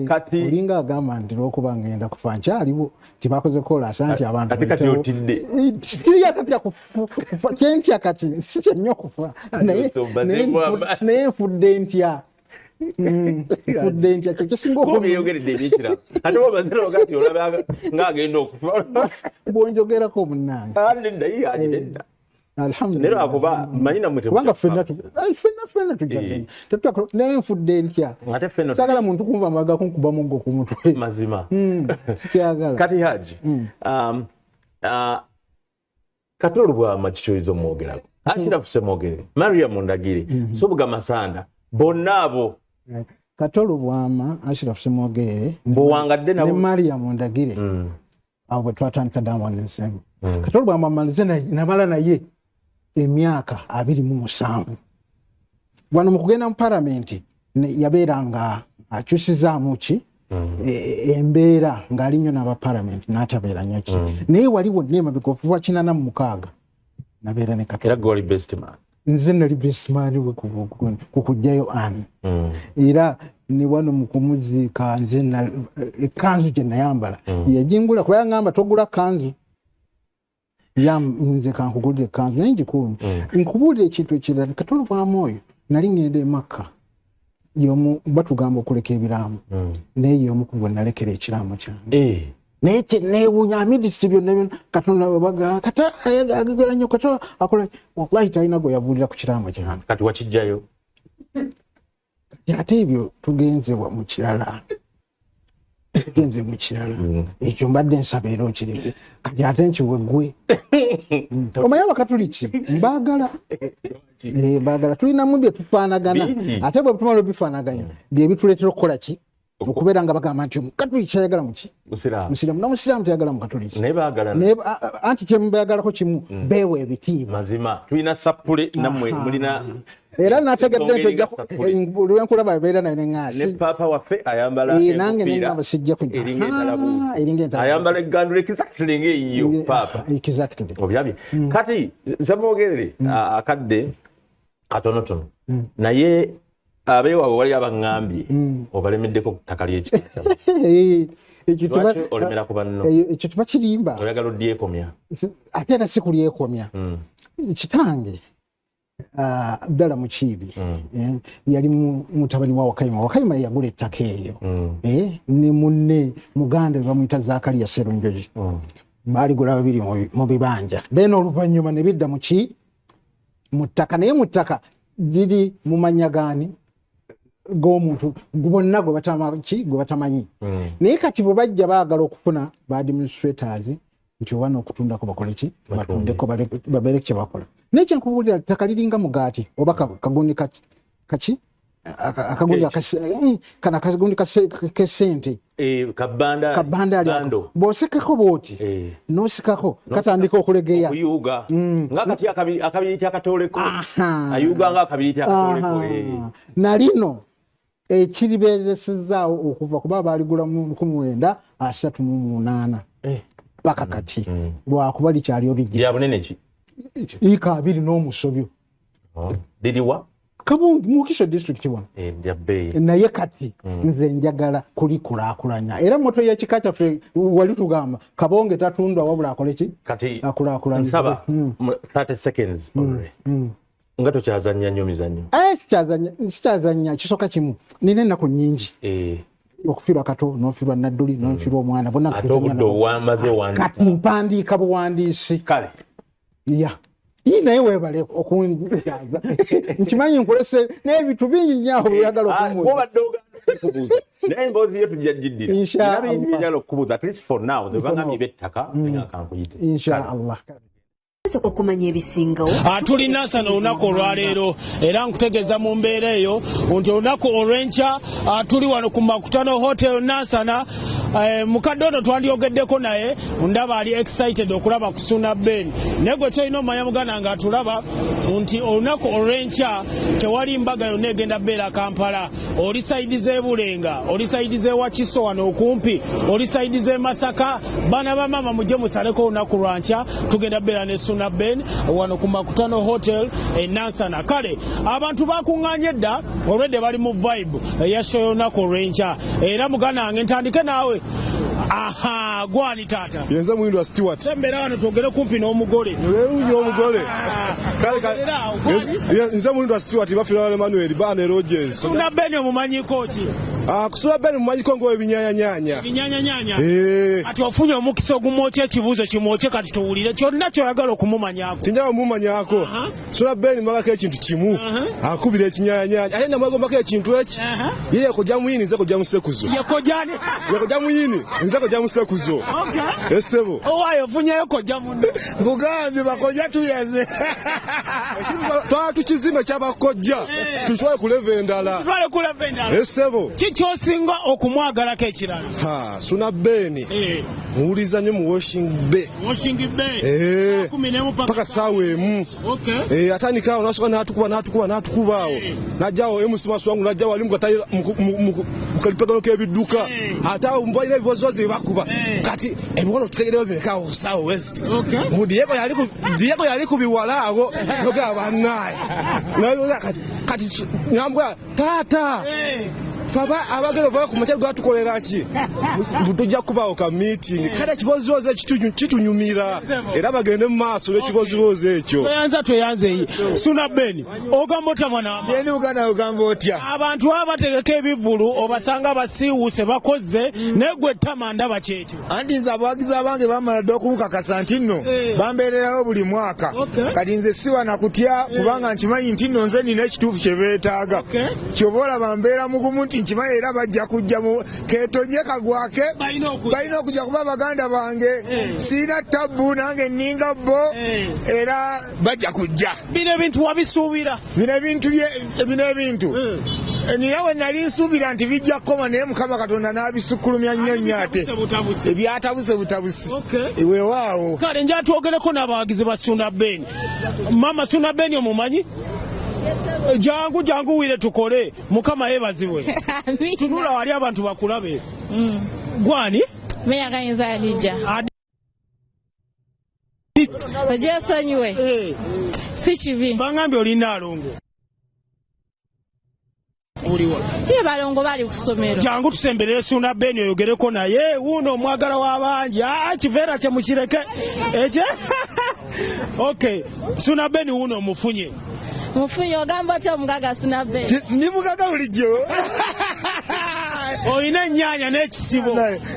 Kati olinga agamba nti olw'okuba ngenda kufa nkyaliwo tibakoze koolaasi anti abantu. Ate kati otidde. Kiri atatya kufa. Kyentya kati si kye nnyo kufa. Naye nfudde ntya. Nfudde ntya kyekisinga okuyogeredde ebyekira ate obazira wakati olaba ng'agenda okufa bwonjogerako munnange. Nedda Alhamdulillah. Naye lwakuba mmanyi nammwe kubanga ffenna tujja genda naye nfudde ntya ate ffenna saagala muntu kunva amaga kunkuba muggo ku mutwe mazima sikyagala. Kati Haji, Kato Lubwama kikyoyiza omwogerako, Ashiraf Ssemwogerere, Mariam Ndagire, Nsubuga Masanda, bonna abo Kato Lubwama, Ashiraf Ssemwogerere mbuwangadde ne Mariam Ndagire abo bwe twatandika Diamond Nsembo. Kato Lubwama malize nabala naye emyaka 27. Wano mu kugenda mu palamenti yabeera nga akyusizaamu ki embeera ng'ali nnyo n'aba palamenti n'atabeera nnyo ki, naye wali wonna emabega okuva 86 nabeera ne Kato. Era gwe wali best man. Nze nali best man we ku kuggyayo ani. Era ne wano mu kumuziika nze ekkanzu gye nayambala yagingula kuba yangamba togula kkanzu, nze kankugulira ekkanzu naye ngikuumye. Nkubuulira ekintu ekirala, Kato Lubwama oyo nali ngenda e Makka y'omu batugamba okuleka ebiraamo naye y'omu ku gwe nalekera ekiraamo kyange. Naye neewuunya amidisi byonna byonna Katonda baga Kato agagala nnyo Kato akola wallahi talina gwe yabuulira ku kiraamo kyange. Kati wakijjayo? Ate ebyo tugenze mu kirala. Tugenze mu kirala. Ekyo mbadde nsaba era okireke. Kati ate nkiwe ggwe. Omanyi Abakatuliki mbaagala. Mbaagala tulinamu bye tufaanagana. Ate bwe tumala obifaanaganya bye bituleetera okukola ki? Okubeera nga bagamba nti Omukatuliki ayagala muki? Musiraamu. N'omusiraamu tayagala Mukatuliki. Naye baagala. Naye anti kye mubayagalako kimu beewa ebitiibwa. Mazima tulina sappule nammwe mulina. Era nategedde nti ojja lwenkulaba ebeera nayo neŋŋaasi. Ne paapa waffe ayambala nange neŋŋamba sijja kujja. Eringa entalabuuzi. Ayambala eggandula exactly ng'eyiyo paapa. Exactly. Obyabye. Kati Ssemwogerere akadde katonotono naye abeewaabwe wali abaŋŋambye obalemeddeko ku ttaka ly'ekika. Lwaki olemera ku banno? Ekyo tuba kirimba. Oyagala odyekomya. Ate era si kulyekomya. Kitange Abdalla Mukiibi yali mutabani wa Wakayima. Wakayima yagula ettaka eryo ne munne muganda bamuyita Zakaria Serunjogi. Baaligula babiri mu bibanja, then oluvannyuma ne bidda mu ki, mu ttaka. Naye mu ttaka liri mu mannya gaani g'omuntu bonna gwe batamanyi. Naye kati bwe bajja baagala okufuna ba administrators nti oba n'okutundako bakole ki, batundeko babeere kye bakola. Naye kyenkubuulira, ttaka liringa mugaati oba kagundi kaki akagundi kana akagundi k'essente kabbandaali ako, bw'osekako bw'oti n'osikako katandika okulegeya, okuyuuga nga kati akabiriiti akatooleko, ayuuga nga akabiriiti akatooleko. Na lino ekiribeezesezaawo okuva kuba baaligula mu 1938 paka kati, lwakuba likyali olijja. Lya bunene ki? Ika 2 n'omusobyo. Liriwa? Kabonge mu Wakiso district wano. Naye kati nze njagala kulikulaakulanya, era moto y'ekika kyaffe wali tugamba Kabonge tatundwa wabula akole ki? Kati akulaakulanya. Nsaba 30 seconds already. Nga tokyazannya nnyo mizannyo? Sikyazannya, kisooka kimu nina ennaku nnyingi. Okufiirwa Kato, n'ofiirwa Nadduli, n'ofiirwa omwana bonna. Ate obudde owamaze owandiika. Kati mpandiika buwandiisi. Kale. Ya. Naye weebale okunjaza. Nkimanyi nkulese n'ebintu bingi nnyo awo by'oyagala okumbuuza. Obadde ogenda okubuuza. Naye emboozi yo tujja giddira. Insha Nina bingi bye njagala okukubuuza, at least for now, nze bangambye eby'ettaka, nga kankuyite. Insha Allah. Okumanya ebisingawo. Tuli Nansana olunaku olwaleero, era nkutegeeza mu mbeera eyo nti olunaku olw'enkya tuli wano ku Makutano Hotel Nansana. Mukadde ono twandyogeddeko naye ndaba ali excited okulaba ku Suna Ben, naye gwe kyolina omanya muganda nga atulaba nti olunaku olw'enkya tewali mbaga yonna egenda bbeera Kampala. Oli side z'e Bulenga, oli side z'e Wakiso wano okumpi, oli side z'e Masaka, baana ba maama mujje musaleko olunaku lwankya, tugenda bbeera ne Suna Ben wano ku Makutano Hotel e Nansana. Kale abantu bakuŋŋaanye dda, olwedde bali mu vibe eya show y'olunaku olw'enkya. Era muganda wange ntandike naawe. Aha, gwani taata? Yenze Muhindwa Stewart. Sembera wano twogere kumpi n'omugole. Weewuunye omugole. Kale kale. Nze Muhindwa Stewart, bafiira Emmanuel Bane Rogers. Suna Ben omumanyiko ki? Kusula Ben mumanyiko ng'ebinyanyanyanya. Ebinyanyanyanya. Kati ofunye omukisa ogumwokya ekibuuzo kimwokye, kati tuwulire kyonna ky'oyagala okumumanyako. Sinjala omumanyako. Sula Ben mwagako ekintu kimu. Akubira ekinyanyanya. Ate namwegombako ekintu eki. Ye yakojja muyini, nze kojja musekuzo. Yakojja ani? Yakojja muyini, nze kojja musekuzo. Esebo. Owaayo ofunyeyo kojja munno. Nkugambye bakojja tuyaze. Twala tukizimbe ky'abakojja. Tutwale ku level endala. Tutwale ku level endala. Esebo. Ki ky'osinga okumwagalako ekirala? Suna Ben. Muwuliza nnyo mu washing bay. Washing bay. 11 paka ssaawa 1. Atandika awo n'asooka n'atukuba awo. N'ajjawo MC Maswangu, n'ajjawo ali mu kalipagano k'ebidduka. Ate awo balina ebibozibozi bye bakuba. Kati emikono tutegereyo bimeka awo ssaawa West. Mu Diego yali ku biwala awo, n'ogamba bannaaye. Kati nambwa taata. Baba abagenda ova ku makya gwatukolera ki? Tujja kubaawo ka meeting. Kale ekibozibozi kitunyumira, era bagende mu maaso n'ekibozibozi ekyo. Tweyanza tweyanze. Suna Ben, ogamba otya mwana wa mama? Yeni Uganda ogamba otya? Abantu aba bategeka ebivvulu obasanga basiiwuuse bakoze, naye gwe ttama ndaba kyekyo. Anti nze abawagizi abange bamala dda okunkakasa nti nno bambeererawo buli mwaka. Kati nze siba na kutya kubanga nkimanyi nti nno nze nina ekituufu kye beetaaga. Ky'oba olaba mbeera mugumu nti nkimanyi era bajja kujja mu keetonye kagwake, balina okujja kuba baganda bange. Sirina tabbu nange nninga bo, era bajja kujja. Bino ebintu wabisuubira? Bino ebintu nina we nali nsuubira nti bijja kukoma, naye Mukama Katonda n'abisukkulumya nnyo nnyo ate ebyatabuse butabusi. Weewaawo. Kale nja twogereko n'abawagizi ba Suna Ben. Mama Suna Ben omumanyi? Jangu jangu wire tukole. Mukama yeebazibwe. Tunula wali abantu bakulabe. Gwani? Meya Kayinza Hadija. Ogyesonyiwe. Si kibi. Bangambye oli Nnaalongo. Ye balongo bali ku ssomero. Jangu tusemberere Suna Ben oyogereko naye, wuuno omwagala w'abangi. Kiveera kye mukireke. Ekye? Okay. Suna Ben wuuno omufunye. Mufunye ogamba otya omugaga Suna Ben? Ndi mugaga bulijjo. Olina ennyaanya n'ekisibo.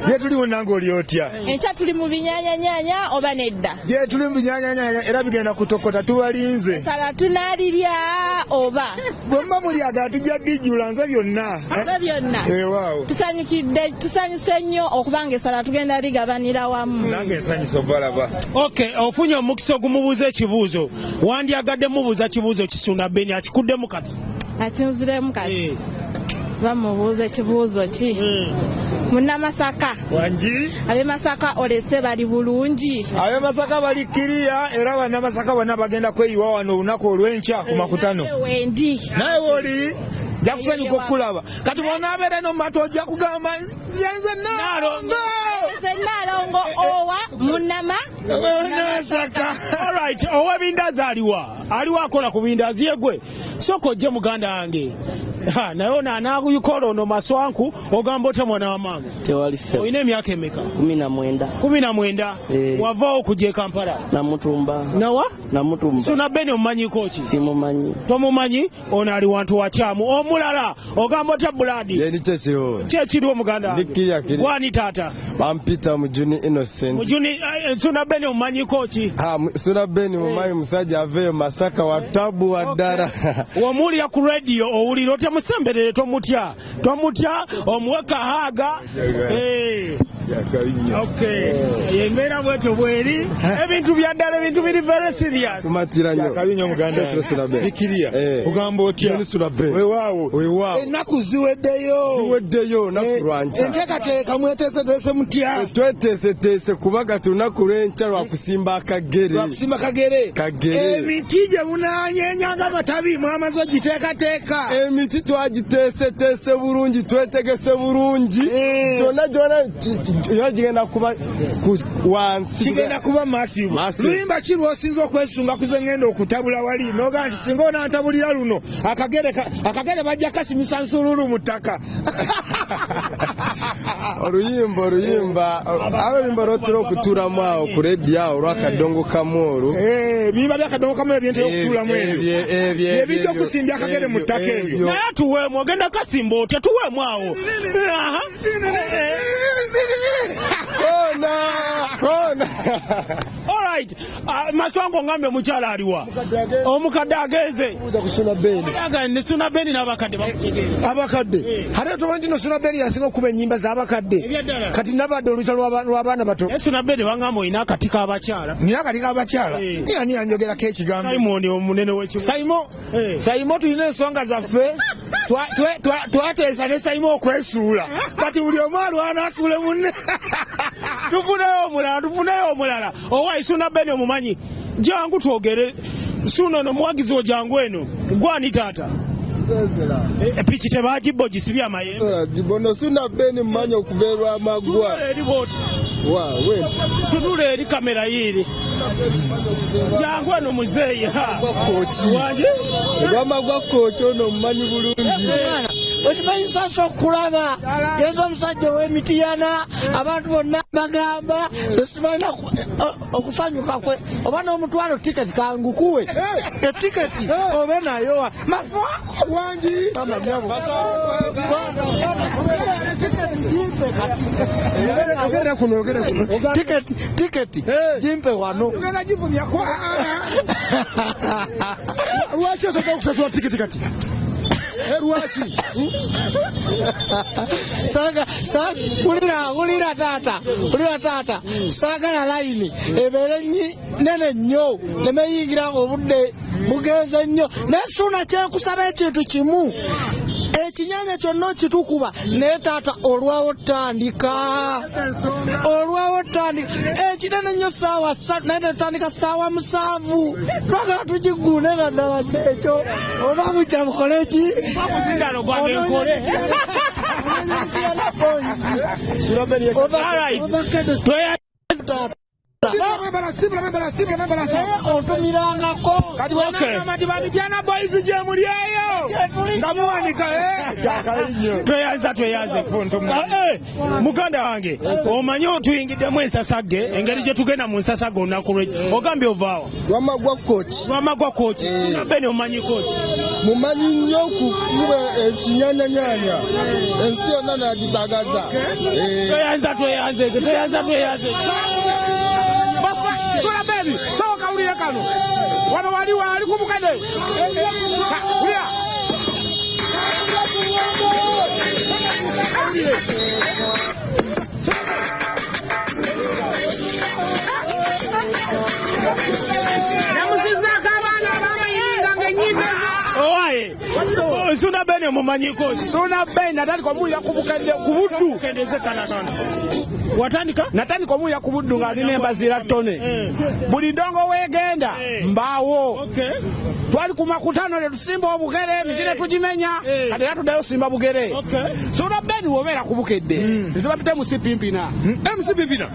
Gye tuli munnange, oli otya? Enkya tuli mu binyaanyanyanya oba nedda? Gye tuli mu binyaanyanyanya era bigenda kutokota, tubalinze. Sala tunaalirya oba? Bwe muba mulyagala tujja bijjula nze byonna. Oba byonna. Weewaawo. Tusanyukidde, tusanyuse nnyo okubanga essala tugenda ligabanira wamu. Nange nsanyusa obalaba. Okay, ofunye omukisa ogumubuuza ekibuuzo. Wandyagadde mubuuza kibuuzo ki Suna Ben akikuddemu kati? Akinziremu kati. Bamubuuza ekibuuzo ki? Munnamasaka. Wangi. Ab'e Masaka olese bali bulungi? Ab'e Masaka bali kiriya era bannamasaka bonna bagenda kweyiwa wano olunaku olw'enkya ku makutano. Wendi. Naye wooli nja kusanyuka okukulaba. Kati bw'onaabeera eno mu matu ojja kugamba nze Nnaalongo. Nze Nnaalongo owa Munnama. Nasaka. Alright, ow'ebindazi aliwa? Aliwa akola ku bindazi ye gwe? Sooka ojje muganda wange. Ha, naye ono anaayikola ono maswanku, ogamba otya mwana wa maama? Tewali ssebo. Olina emyaka emeka? 19. 19. Wavaawo okujja e Kampala? Namutumba. Nawa? Namutumba. Suna Ben omumanyiko ki? Simumanyi. Tomumanyi? Ono ali wantu wakyamu. Omulala ogamba otya Buladi? Yeni kyekiriwo. Kyekiriwo muganda wange. Ndi kiriya kiri. Gwani taata? Bampita Mujuni Innocent. Mujuni, Suna Ben omumanyiko ki? Ha, Suna Ben mumanyi, musajja aveeyo Masaka wa tabu wa ddala. Omuwulira ku radio owulira otya? Musemberere, tomutya, tomutya, omuwe kahaaga. Okay, embeera bwetyo bweri, ebintu bya ddala, ebintu biri very serious. Tumatira nnyo. Akabi muganda. Suna Ben. Bikiriya. Ogamba otya? Suna Ben. Weewaawo. Weewaawo. Ennaku ziweddeyo. Ziweddeyo olunaku lwankya. Enteekateeka mweteeseteese mutya? Tweteeseteese kuba kati olunaku lw'enkya lwakusimba akagere. Lwakusimba kagere. Kagere. Emiti gye munaanyeenya ng'amatabi mwamaze ogiteekateeka? Emiti twagiteeseteese bulungi, twetegese bulungi. Gyonna gyonna gyonna gigenda kuba wansi. Kigenda kuba massive. Massive. Luyimba ki lw'osinza okwesunga kuze ngenda okutabula wali nogaa nti singa onantabulira luno akagere akagere bajja kasimisa nsululu mu ttaka? Oluyimba oluyimba lwotera okutulamu awo ku rediyo awo olwakadongo kamu olwo. Ebiyimba byakadongo kamu ebyentera okutulamu ebyo ebijja okusimbya akagere mu ttaka ebyo. Naye tuweemu, ogenda kasimba otya? Tuweemu awo. Aha. Kona kona. Alright, Maswango ngambe mukyala aliwa? Omukadde agenze. Suna Ben. Ne Suna Ben n'abakadde bakutegeera. Abakadde ate tomanyi nti no Suna Ben yasinga okuba ennyimba z'abakadde. Ebyaddala. Kati nabadde oluyita lw'abaana bato. Naye Suna Ben bangamba olina akati k'abakyala. Nina akati k'abakyala. Era niya njogerako ekigambo. Simon omunene w'ekibuga. Saimo, Saimo tulina ensonga zaffe. Twateesa ne Saimo okwesuula, kati buli omu alwana asuule munne. Tufuneyo omulala, tufuneyo omulala. Owayi Suna Ben omumanyi? Jangu twogere. Suna ono muwagizi wo, jangu eno. Gwani taata? Piki tebagibba, ogisibye amayembe. Bono Suna Ben mmanyi okuva erwamagwa. Tunula eri bwoti. Wa we. Tunula eri kamera yiiri. Jangu eno muzeeyi. Ha. Wangi? Erwamagwa kooki ono mumanyi bulungi. Okimanyi nsasa okulaba yenza omusajja ow'emitiyana, abantu bonna bagamba sesimanyi okusanyuka kwe oba n'omutwalo tiketi kangukuwe etiketi obe nayo wangi. Ogenda kuno, ogenda kuno. Tiketi, tiketi jimpe wano. Ogenda givumyako. Lwaki osobola okusasula tiketi kati? Lwaki? Saga saga, wulira, wulira taata, wulira taata, saagala layini ebeere nene nnyo nemeyingira obudde bugenze nnyo. Naye Suna kyenkusaba ekintu kimu, ekinyanya kyonna okitukuba, naye taata olwawo tandika, olwawo tandika ekinene nnyo 3:00, naye tetutandika 7:00, twagala tugigune nga ddala kyekyo oba bujja bukole ki. Omuzindalo gwange nkole. Alright. Otumirangako kati bwenagamba nti bamityana boys gye muli eyo nga muwanika tweyanza tweyanze. Muganda wange, omanyi otuyingiddemu ensasagge, engeri gye tugenda mu nsasagge olunaku lwe ogambye ovaawa Lwamagwa koki. Lwamagwa koki. Beni omanyi koki? Mumanyi nnyo okukuba ekinyanyanyanya, ensi yonna nagitagaza. Tweyanza tweyanze tweyanza tweyanze. Sula baby, sawa kawulire kano. Wano wali wali ku Bukede. Wulira. Namusizaako abaana abamayinza ng'ennyimba. Owaye, Suna Beni omumanyiko? Suna Beni natandika omuwulira ku Bukedde ku Buddu. Watandika? Natandika omuwulira ku Buddu ng'alina embazira ttone. Buli ndongo weegenda mbaawo. Twali ku makutano ne tusimba obugere, emiti ne tugimenya, kati era tuddayo simba bugere. Suna Beni bw'obeera ku Bukedde, nze bapita MC Pimpina. MC Pimpina?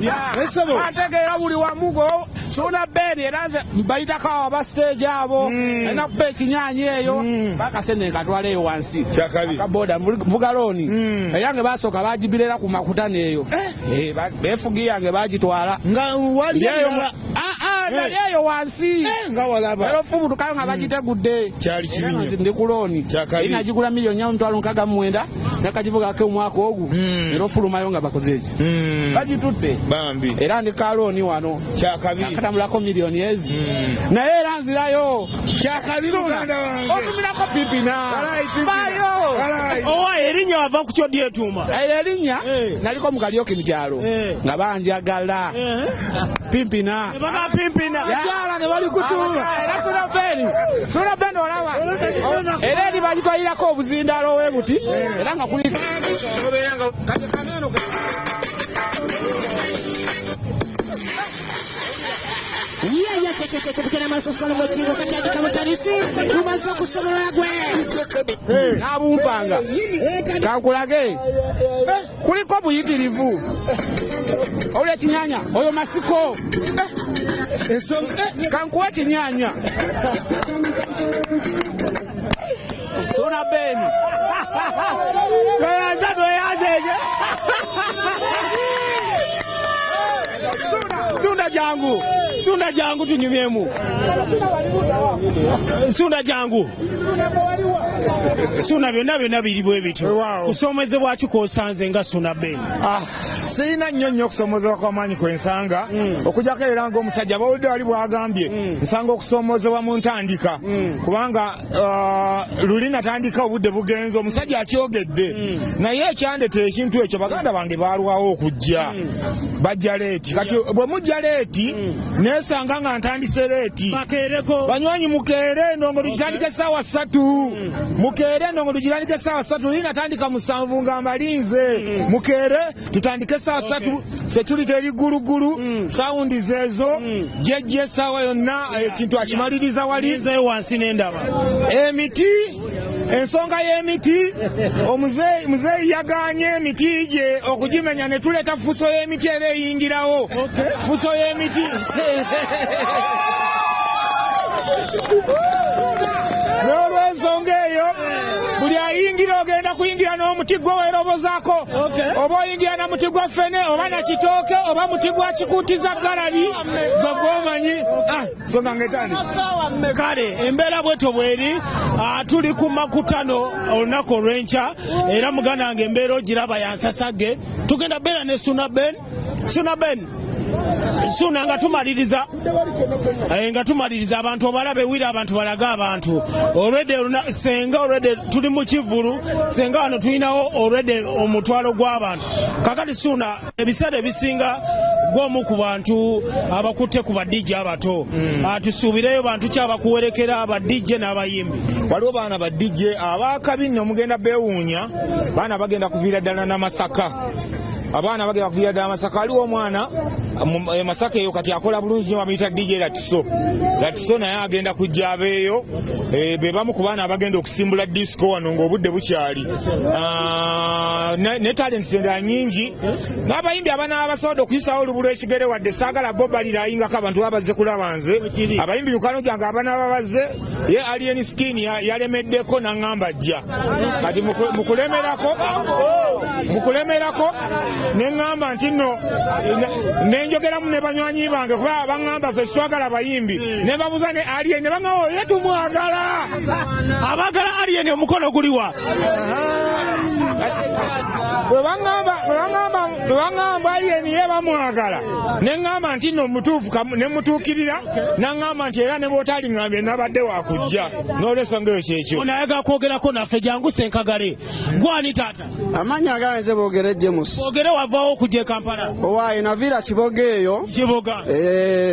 Ategeera buli wamu go. Suna Beni era nze mbayitako awo aba stage abo, alina kuba ekinyaanya eyo, bakasente nkatwala eyo wansi. Akaboda nvuga looni. Eyange basooka bagibirera ku makutano eyo. Beefugi yange bagitwala. Nga wali nali eyo wansi. Nga walaba. Era ofubutukayo nga bagitegudde. Kyali kibi nnyo. Ndi ku looni. Nagigula 4,669,000 nakagivugako omwaka ogwo. Era ofulumayo nga bakoze eki. Bagitutte. Bambi. Era ndi ka looni wano. Kyakabi. Nakatambulako miliyoni ezi. Naye era nzirayo. Kyakabi muganda wange. Otumirako Pimpina. Bayo. Owa erinnya wava ku kyo dyetuuma? Erinnya naliko mu Karaoke mu kyalo nga banjagala. Pimpina. Baga Pimpina. Abakyala ne bali kutuula. Era Suna Beni. Suna Beni olaba. Era eri bagitwalirako obuzindaalo we buti. Era nga kuliko. N'abumpanga kankulage kuliko buyitirivu. Owulira ekinyanya oyo masiko kankuwa ekinyanya. Suna Beni tweyanza tweyanze. Sunda jangu, Sunda jangu tunyumyemu. Sunda jangu. Suna byonna byonna biri bwe bityo. Kusomezebwa ki kw'osanze nga Suna Beni? Sirina nnyo nnyo okusomozebwa kw'amaanyi kwe nsanga, okujjako era ng'omusajja bawulidde wali bw'agambye, nsanga okusomozebwa mu ntandika, kubanga luli natandika obudde bugenze, omusajja akyogedde, naye ekyandetera ekintu ekyo baganda bange baalwawo okujja, bajja leeti. Kati bwe mujja leeti, neesanga nga ntandise leeti. Banywanyi mukeere endongo tugitandike essaawa 3. Mukeere endongo tugitandike essaawa 3, luli natandika 7 nga mbalinze. Mukeere tutandike essaawa 3, security eri ggulugulu, sawundi zeezo, jjejja essaawa yonna ekintu akimaliriza wali. Wansi n'endaba. Emiti, ensonga y'emiti, omuzeeyi yagaanye emiti gye okugimenya ne tuleeta fuso y'emiti era eyingirawo. Fuso y'emiti. N'olw'ensonga eyo buli ayingira ogenda kuyingira n'omuti gwe weerobozaako, oba oyingira na muti gwa ffene oba na kitooke oba muti gwa kikuutiza galabi gwe gw'omanyi. Nsonga ng'etandise. Kale embeera bwetyo bweri, tuli ku makutano olunaku olw'enkya, era muganda wange embeera ogiraba yansasagge. Tugenda beera ne Suna Ben. Suna Ben, Suna nga tumaliriza, nga tumaliriza abantu obalabe wira abantu balaga abantu olwedde senga olwedde tuli mu kivvulu, senga wano tulinawo olwedde omutwalo gw'abantu. Kakati Suna, ebiseera ebisinga gw'omu ku bantu abakutte ku ba DJ abato, tusuubireyo bantu ki abakuwerekera aba DJ n'abayimbi? Waliwo baana ba DJ abakabi nno mugenda beewuunya, baana bagenda kuviira ddala na Masaka. Abaana bagenda kuviira ddala Masaka. Waliwo omwana Masaka eyo kati akola bulungi nnyo, bamuyita DJ Latiso. Latiso naye agenda kujja abeeyo, be bamu ku baana abagenda okusimbula disco wano ng'obudde bukyali. Ne talents endala nnyingi n'abayimbi abanaaba basobodde okuyisawo olubu lw'ekigere, wadde saagala bo balirayingako abantu baba bazze kulaba nze. Abayimbi mikwano gyange abanaaba bazze, ye Alien Skin yalemeddeko n'aŋŋamba ajja. Kati mukulemerako ne ŋŋamba nti nno nenjogeramu ne banywanyi bange, kuba baŋŋamba ffe twagala bayimbi, ne babuuza ne Alien ne baŋŋamba oye tumwagala. Abaagala Alien omukono guliwa? Bwe baŋŋamba Alien ye bamwagala, ne ŋŋamba nti nno mutuufu, ne mutuukirira n'aŋŋamba nti era ne bw'otaliŋŋambye nabadde wakujja, n'olwensonga eyo kyekyo. Ono ayagala kwogerako naffe, jangu Senkagale. Gwani taata? Amannya agange nze Boogere James. Boogere, wavaawo okujja e Kampala? Owaaye, naviira Kiboga eyo. Kiboga.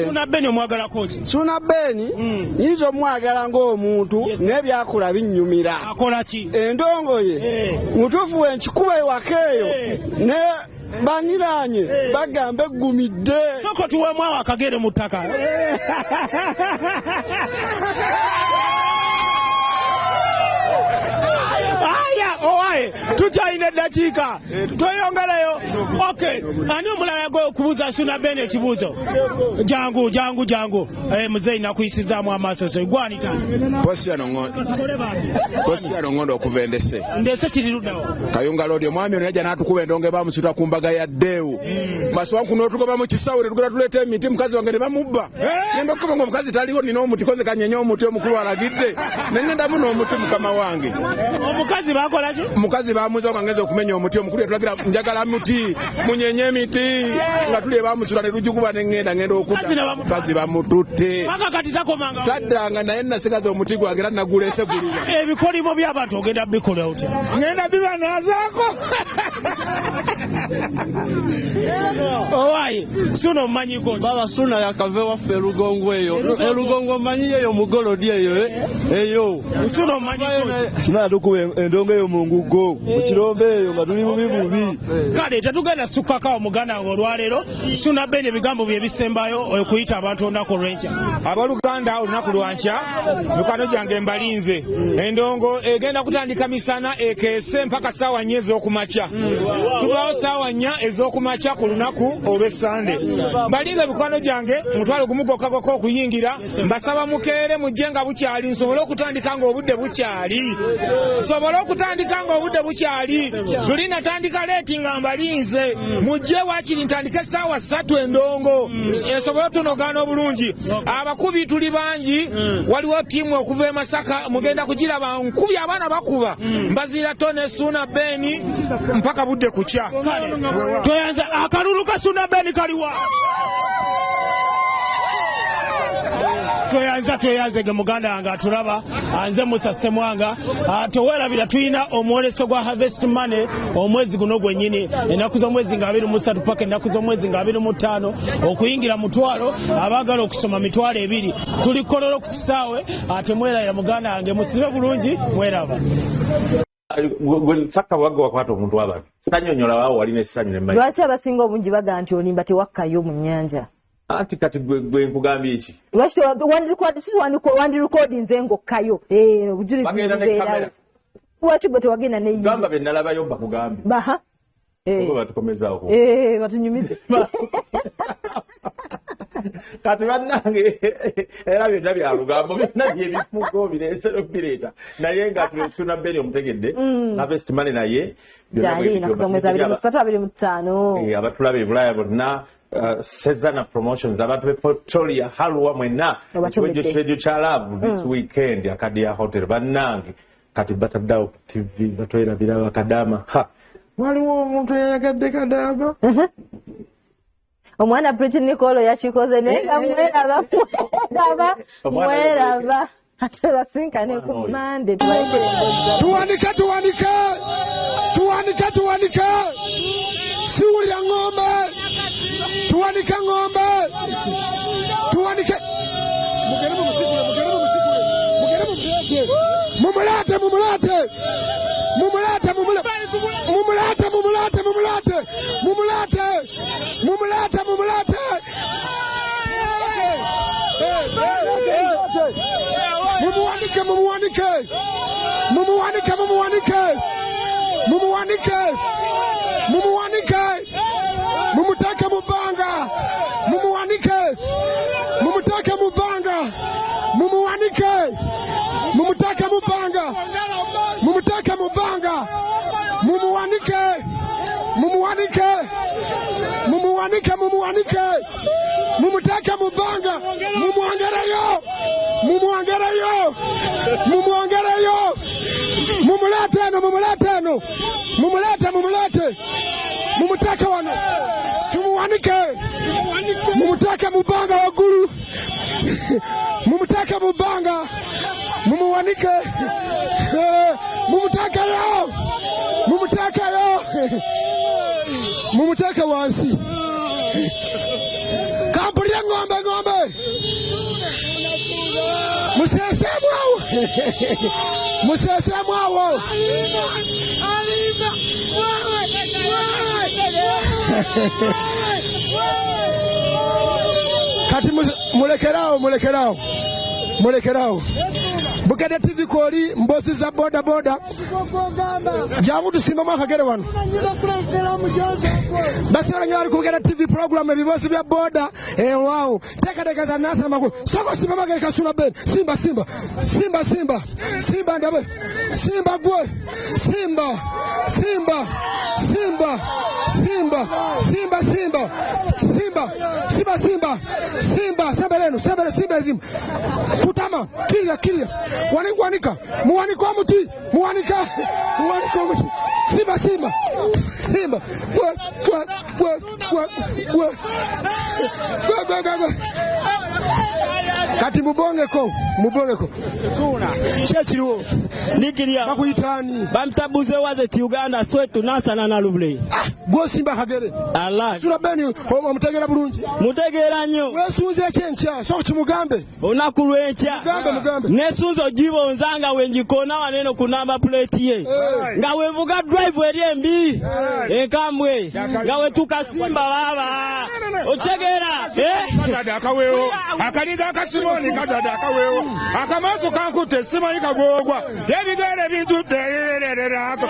Suna Beni omwagalako ki? Suna Beni nyinza omwagala ng'omuntu, naye byakola binnyumira. Akola ki? Endongo ye mutuufu, wenkikuba ewaka eyo ne baniraanye bagamba eggumidde. Soko tuweemu awo akagere mu ttaka. Aya, owaye tukyalina eddakiika, tweyongerayo. Okay, ani omulala yagoye okubuuza Suna Ben ekibuuzo? Jangu, jangu, jangu. Muzeeyi, nakuyisizaamu amaaso. So gwani taata? Posiyano Ngondo okuva Endese. Ndese kiri luddawo? Kayunga Road. Omwami ono yajja n'atukuba endongo bamusuta ku mbaga ya Ddeewu Maswanku, n'otugoba mu kisawe ne tugenda tuleeta emiti, mukazi wange ne bamubba. Ngenda okukuba nga omukazi taliwo, nina omuti koze kanyenye omuti, omukulu alagidde, ne ngendamu n'omuti, mukama wange. Omukazi bakola ki? Omukazi bamuza nga ngenza okumenya omuti, omukulu yatulagira njagala muti, munyenye emiti nga tuli ebamusula ne tugikuba, ne ngenda okudda mukazi bamututte. Paka kati takomanga. Taddanga, naye nasigaza omuti gwange era nagulese guliwa. Ebikolimo by'abantu ogenda bikola otya? Ngenda bibanaazaako. Owaye Suna omumanyiko? Baba Suna yakava ewaffe Erugongo eyo. Erugongo mmanyiyo eyo, mugolodi eyo, eyo. Suna omumanyiko? Suna yatukuba endongo eyo mu ngugo mu kirombe eyo nga tuli bubi bubi. Kale tetugenda sukkakawo muganda wange olwaleero. Suna Ben, ebigambo bye bisembayo okuyita abantu olunaku olw'enkya. Abooluganda, olunaku lwankya mikwano gyange mbalinze. Endongo egenda kutandika misana ekeese mpaka 4:00 ez'okumakya. Tubaawo 4:00 ez'okumakya ku lunaku olw'Essande. Mbalinze mikwano gyange, 10,000 gwokka gwokka okuyingira. Mbasaba mukeere mujje nga bukyali, nsobole okutandika ng'obudde bukyali, nsobole okutandika ng'obudde bukyali. Luli natandika late nga mbalinze. Mujje wakiri ntandike 3:00 endongo esobole otunogaana obulungi. Abakubi tuli bangi, waliwo ttiimu okuva e Masaka, mugenda kugiraba nkubi, abaana bakuba mbaziira tone Suna Beni mpaka budde kukya. Toyanza. Akalulu ka Suna Beni kaliwa? Tweyanza, tweyanzege muganda wange atulaba. Nze Musa Semwanga. Teweerabira tulina omwoleso gwa Harvest Money omwezi guno gwennyini, ennaku z'omwezi nga 23 paka ennaku z'omwezi nga 25. Okuyingira 5,000, abaagala okusoma 20,000. Tuli Kololo ku kisaawe. Temwerabira muganda wange, musibe bulungi, mweraba. Saka wagga wakwata omuntu w'abantu sanyonyola waawo walina essanyu nemmanyi. Lwaki abasinga obungi bagaa nti olimba, tewakkayo mu nnyanja? Anti kati gwe nkugambye eki? Lwaki wandirekodinze ng'okkayo obujulizi? Bagenda ne bubeerawo. kamera. Lwaki gwe tewagenda neyiyo? Gamba be nalabayo bakugambye. Baha. Oba batukomezaawo. Batunyumize. Kati bannange, era byonna bya lugambo, byonna byebifuuka obireese bireeta, naye nga Suna Beni omutegedde, Harvest Money naye byonna bwe Gyali bityo. ennaku z'omwezi 23, 25. Abatulaba e Bulaaya bonna, Sezana Promotions, abantu be Pretoria, Halwa, mwenna. Obatumidde. Ekiwejjo Radio kya Love this weekend, Akadia Hotel. Bannange, kati bataddeawo ku TV, batwerabira bakadaama. Ha, waliwo omuntu eyayagadde kadaama. Omwana Pretty Nicolo yakikoze, naye nga mweraba, mweraba. Omwana. Mweraba, ate basinkane ku Mande tubalekere emboozi. Tuwanike, tuwanike, tuwanike, tuwanike! Siwulira ŋŋombe. Tuwanike ŋŋombe, tuwanike! Mugende mumusigule, mugende mumusigule, mugende mumuleete, mumuleete, mumuleete, mumuleete, mumuleete, mumuleete, mumuleete, mumuleete, mumuleete, mumuleete, mumuleete! Mumuwanike, mumuwanike, mumuwanike, mumuwanike, mumuwanike, mumuwanike, mumuteke mubanga, mumuwanike, mumuteke mubanga, mumuwanike, mumuteke mubanga, mumuteke mubanga, mumuwanike, mumuwanike, mumuwanike, mumuwanike, mumuteke mubanga, mumwongereyo, mumwongereyo, mumwongereyo, mumulete eno, mumulete eno, mumulete, mumulete, mumuteke wano, tumuwanike, mumuteke mubanga waggulu, mumuteke mubanga, mumuwanike, mumutekeyo, mumutekeyo, mumuteke wansi. Kampulire ng'ombe, ng'ombe, museesemu awo, museesemu awo. Kati mulekerawo, mulekerawo, mulekerawo. Bukedde TV kwoli mbosi za boda boda. Jangu tusimbamu akagere wano. Basi wala ku Bukedde TV program ebibosi bya boda. Wow. Teekateeka za Nansana Makulu. Soko simba magere kasula ben. Simba simba. Simba simba. Simba ndabe. Simba gwe. Simba. Simba. Simba. Simba. Simba simba. Simba. Simba simba. Simba sembeleno sembele simba ezimu. Kutama kirya kirya. Wanika muwanika omuti muwanika muwanika omuti. Simba simba simba. Gwe gwe gwe gwe gwe gwe gwe gwe gwe. Kati mubongeko mubongeko. Kyekiriwo Nigeria bakuyitaani bamtabuze waze Uganda swetu Nansana na Lubule. Gwosimba kagere Allah Sula Beni omutegeera bulungi. Mutegeera nnyo. Weesunze ekyenkya so kimugambe olunaku lw'enkya. Mugambe mugambe. Nesunze ogibonza nga wenjikoona wano ku namba plate ye nga wevuga drive eri embi enkambwe nga wetuuka Simba baaba otegeera. Kazadde akaweewo akaliga akasimoni kazadde akaweewo akamaaso kankutte simanyi kagoogwa ebigere bintudde erererako.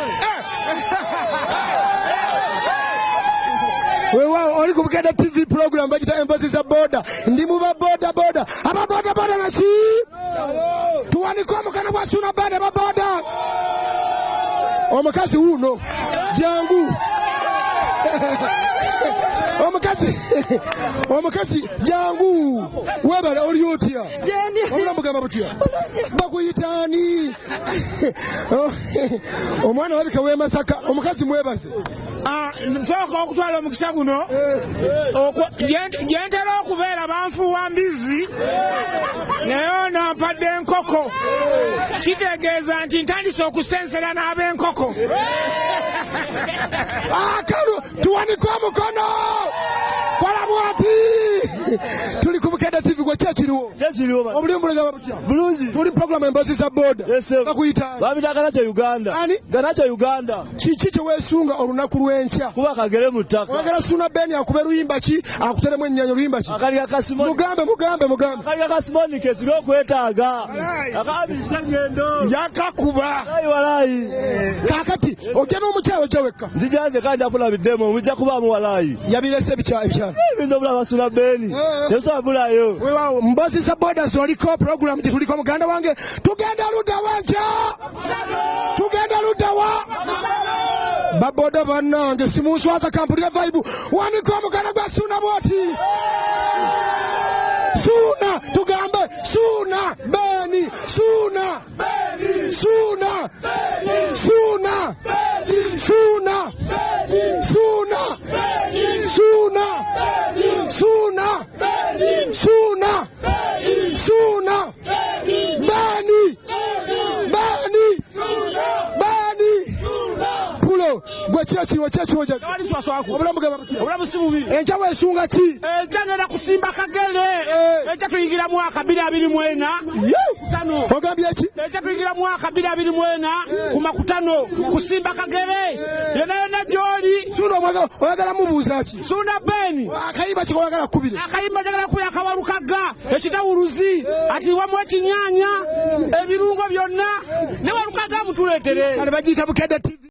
Weewaawo oli ku Bukedde TV program bagita embozi za boda. Ndi mu ba boda boda. Aba boda boda naki tuwanike omukana gwa Suna Band aba boda. Omukazi wuuno jangu. Omukazi omukazi jangu. Webale oli otya? Obulamu bugamba butya? Bakuyitaani? Omwana walabika w'e Masaka. Omukazi mwebaze. Nsooka okutwala omukisa guno gye ntera okubeera banfuuwa mbizzi naye ono ampadde enkoko kitegeeza nti ntandise okusensera n'ab'enkoko. Akalu tuwanike omukono kola bwati. Tuli ku Bukedde TV gwe kyekiriwo obulimu bulegaba butya? Bulungi. Tuli program embozi za boda. Bakuyita babita Ganacho Uganda. Ani? Ganacho Uganda. Kiki kye weesunga olunaku lw'enkya? Kuba kagere mu ttaka. Oyagala Suna Beni akube luyimba ki? Akuteremu ennyanja luyimba ki? Akaliga kasimoni. Mugambe mugambe mugambe. Akaliga kasimoni kesiri okwetaaga. Akabisa ngendo. Yakakuba. Walayi walayi. Kaakati ojja n'omukyala ojja wekka. Nzija nze kandi akulabidde mujja kubaamu walayi. Yabirese ebikyala. Ebintu obulaba Suna Beni. Tebusobola bulayo. Weewaawo mbozi za boda zoliko program gye tuliko muganda wange. Tugenda ludda wa nkya? Tugenda ludda wa? Baboda bannange simunswaza kampuni ya vibe. Wanika omukana gwa Suna bwoti. Suna tugambe Suna Beni Suna Beni Suna Beni Suna Beni Suna Beni Suna Beni Suna Beni Suna Beni Suna Beni Suna Beni Beni Beni Pulo gwe kyekiriwo kyekiriwo obulamu bugamba butya? Obulamu si bubi. Enkya weesunga ki? Enkya ngenda kusimba kagere. Enkya tuyingira mwaka 2024. Ogambye ki? Enkya tuyingira mwaka 2024 ku makutano kusimba kagere. Yonna yonna gy'oli. Suna omwagala Oyagala mubuuza ki? Suna Ben. Akayimba ki koyagala kubire? Akayimba njagala kubira akawalukaga, ekitawuluzi, ati wamu ekinyanya, ebirungo byonna, ne walukaga mutuleetere. Kale bagiyita Bukedde TV.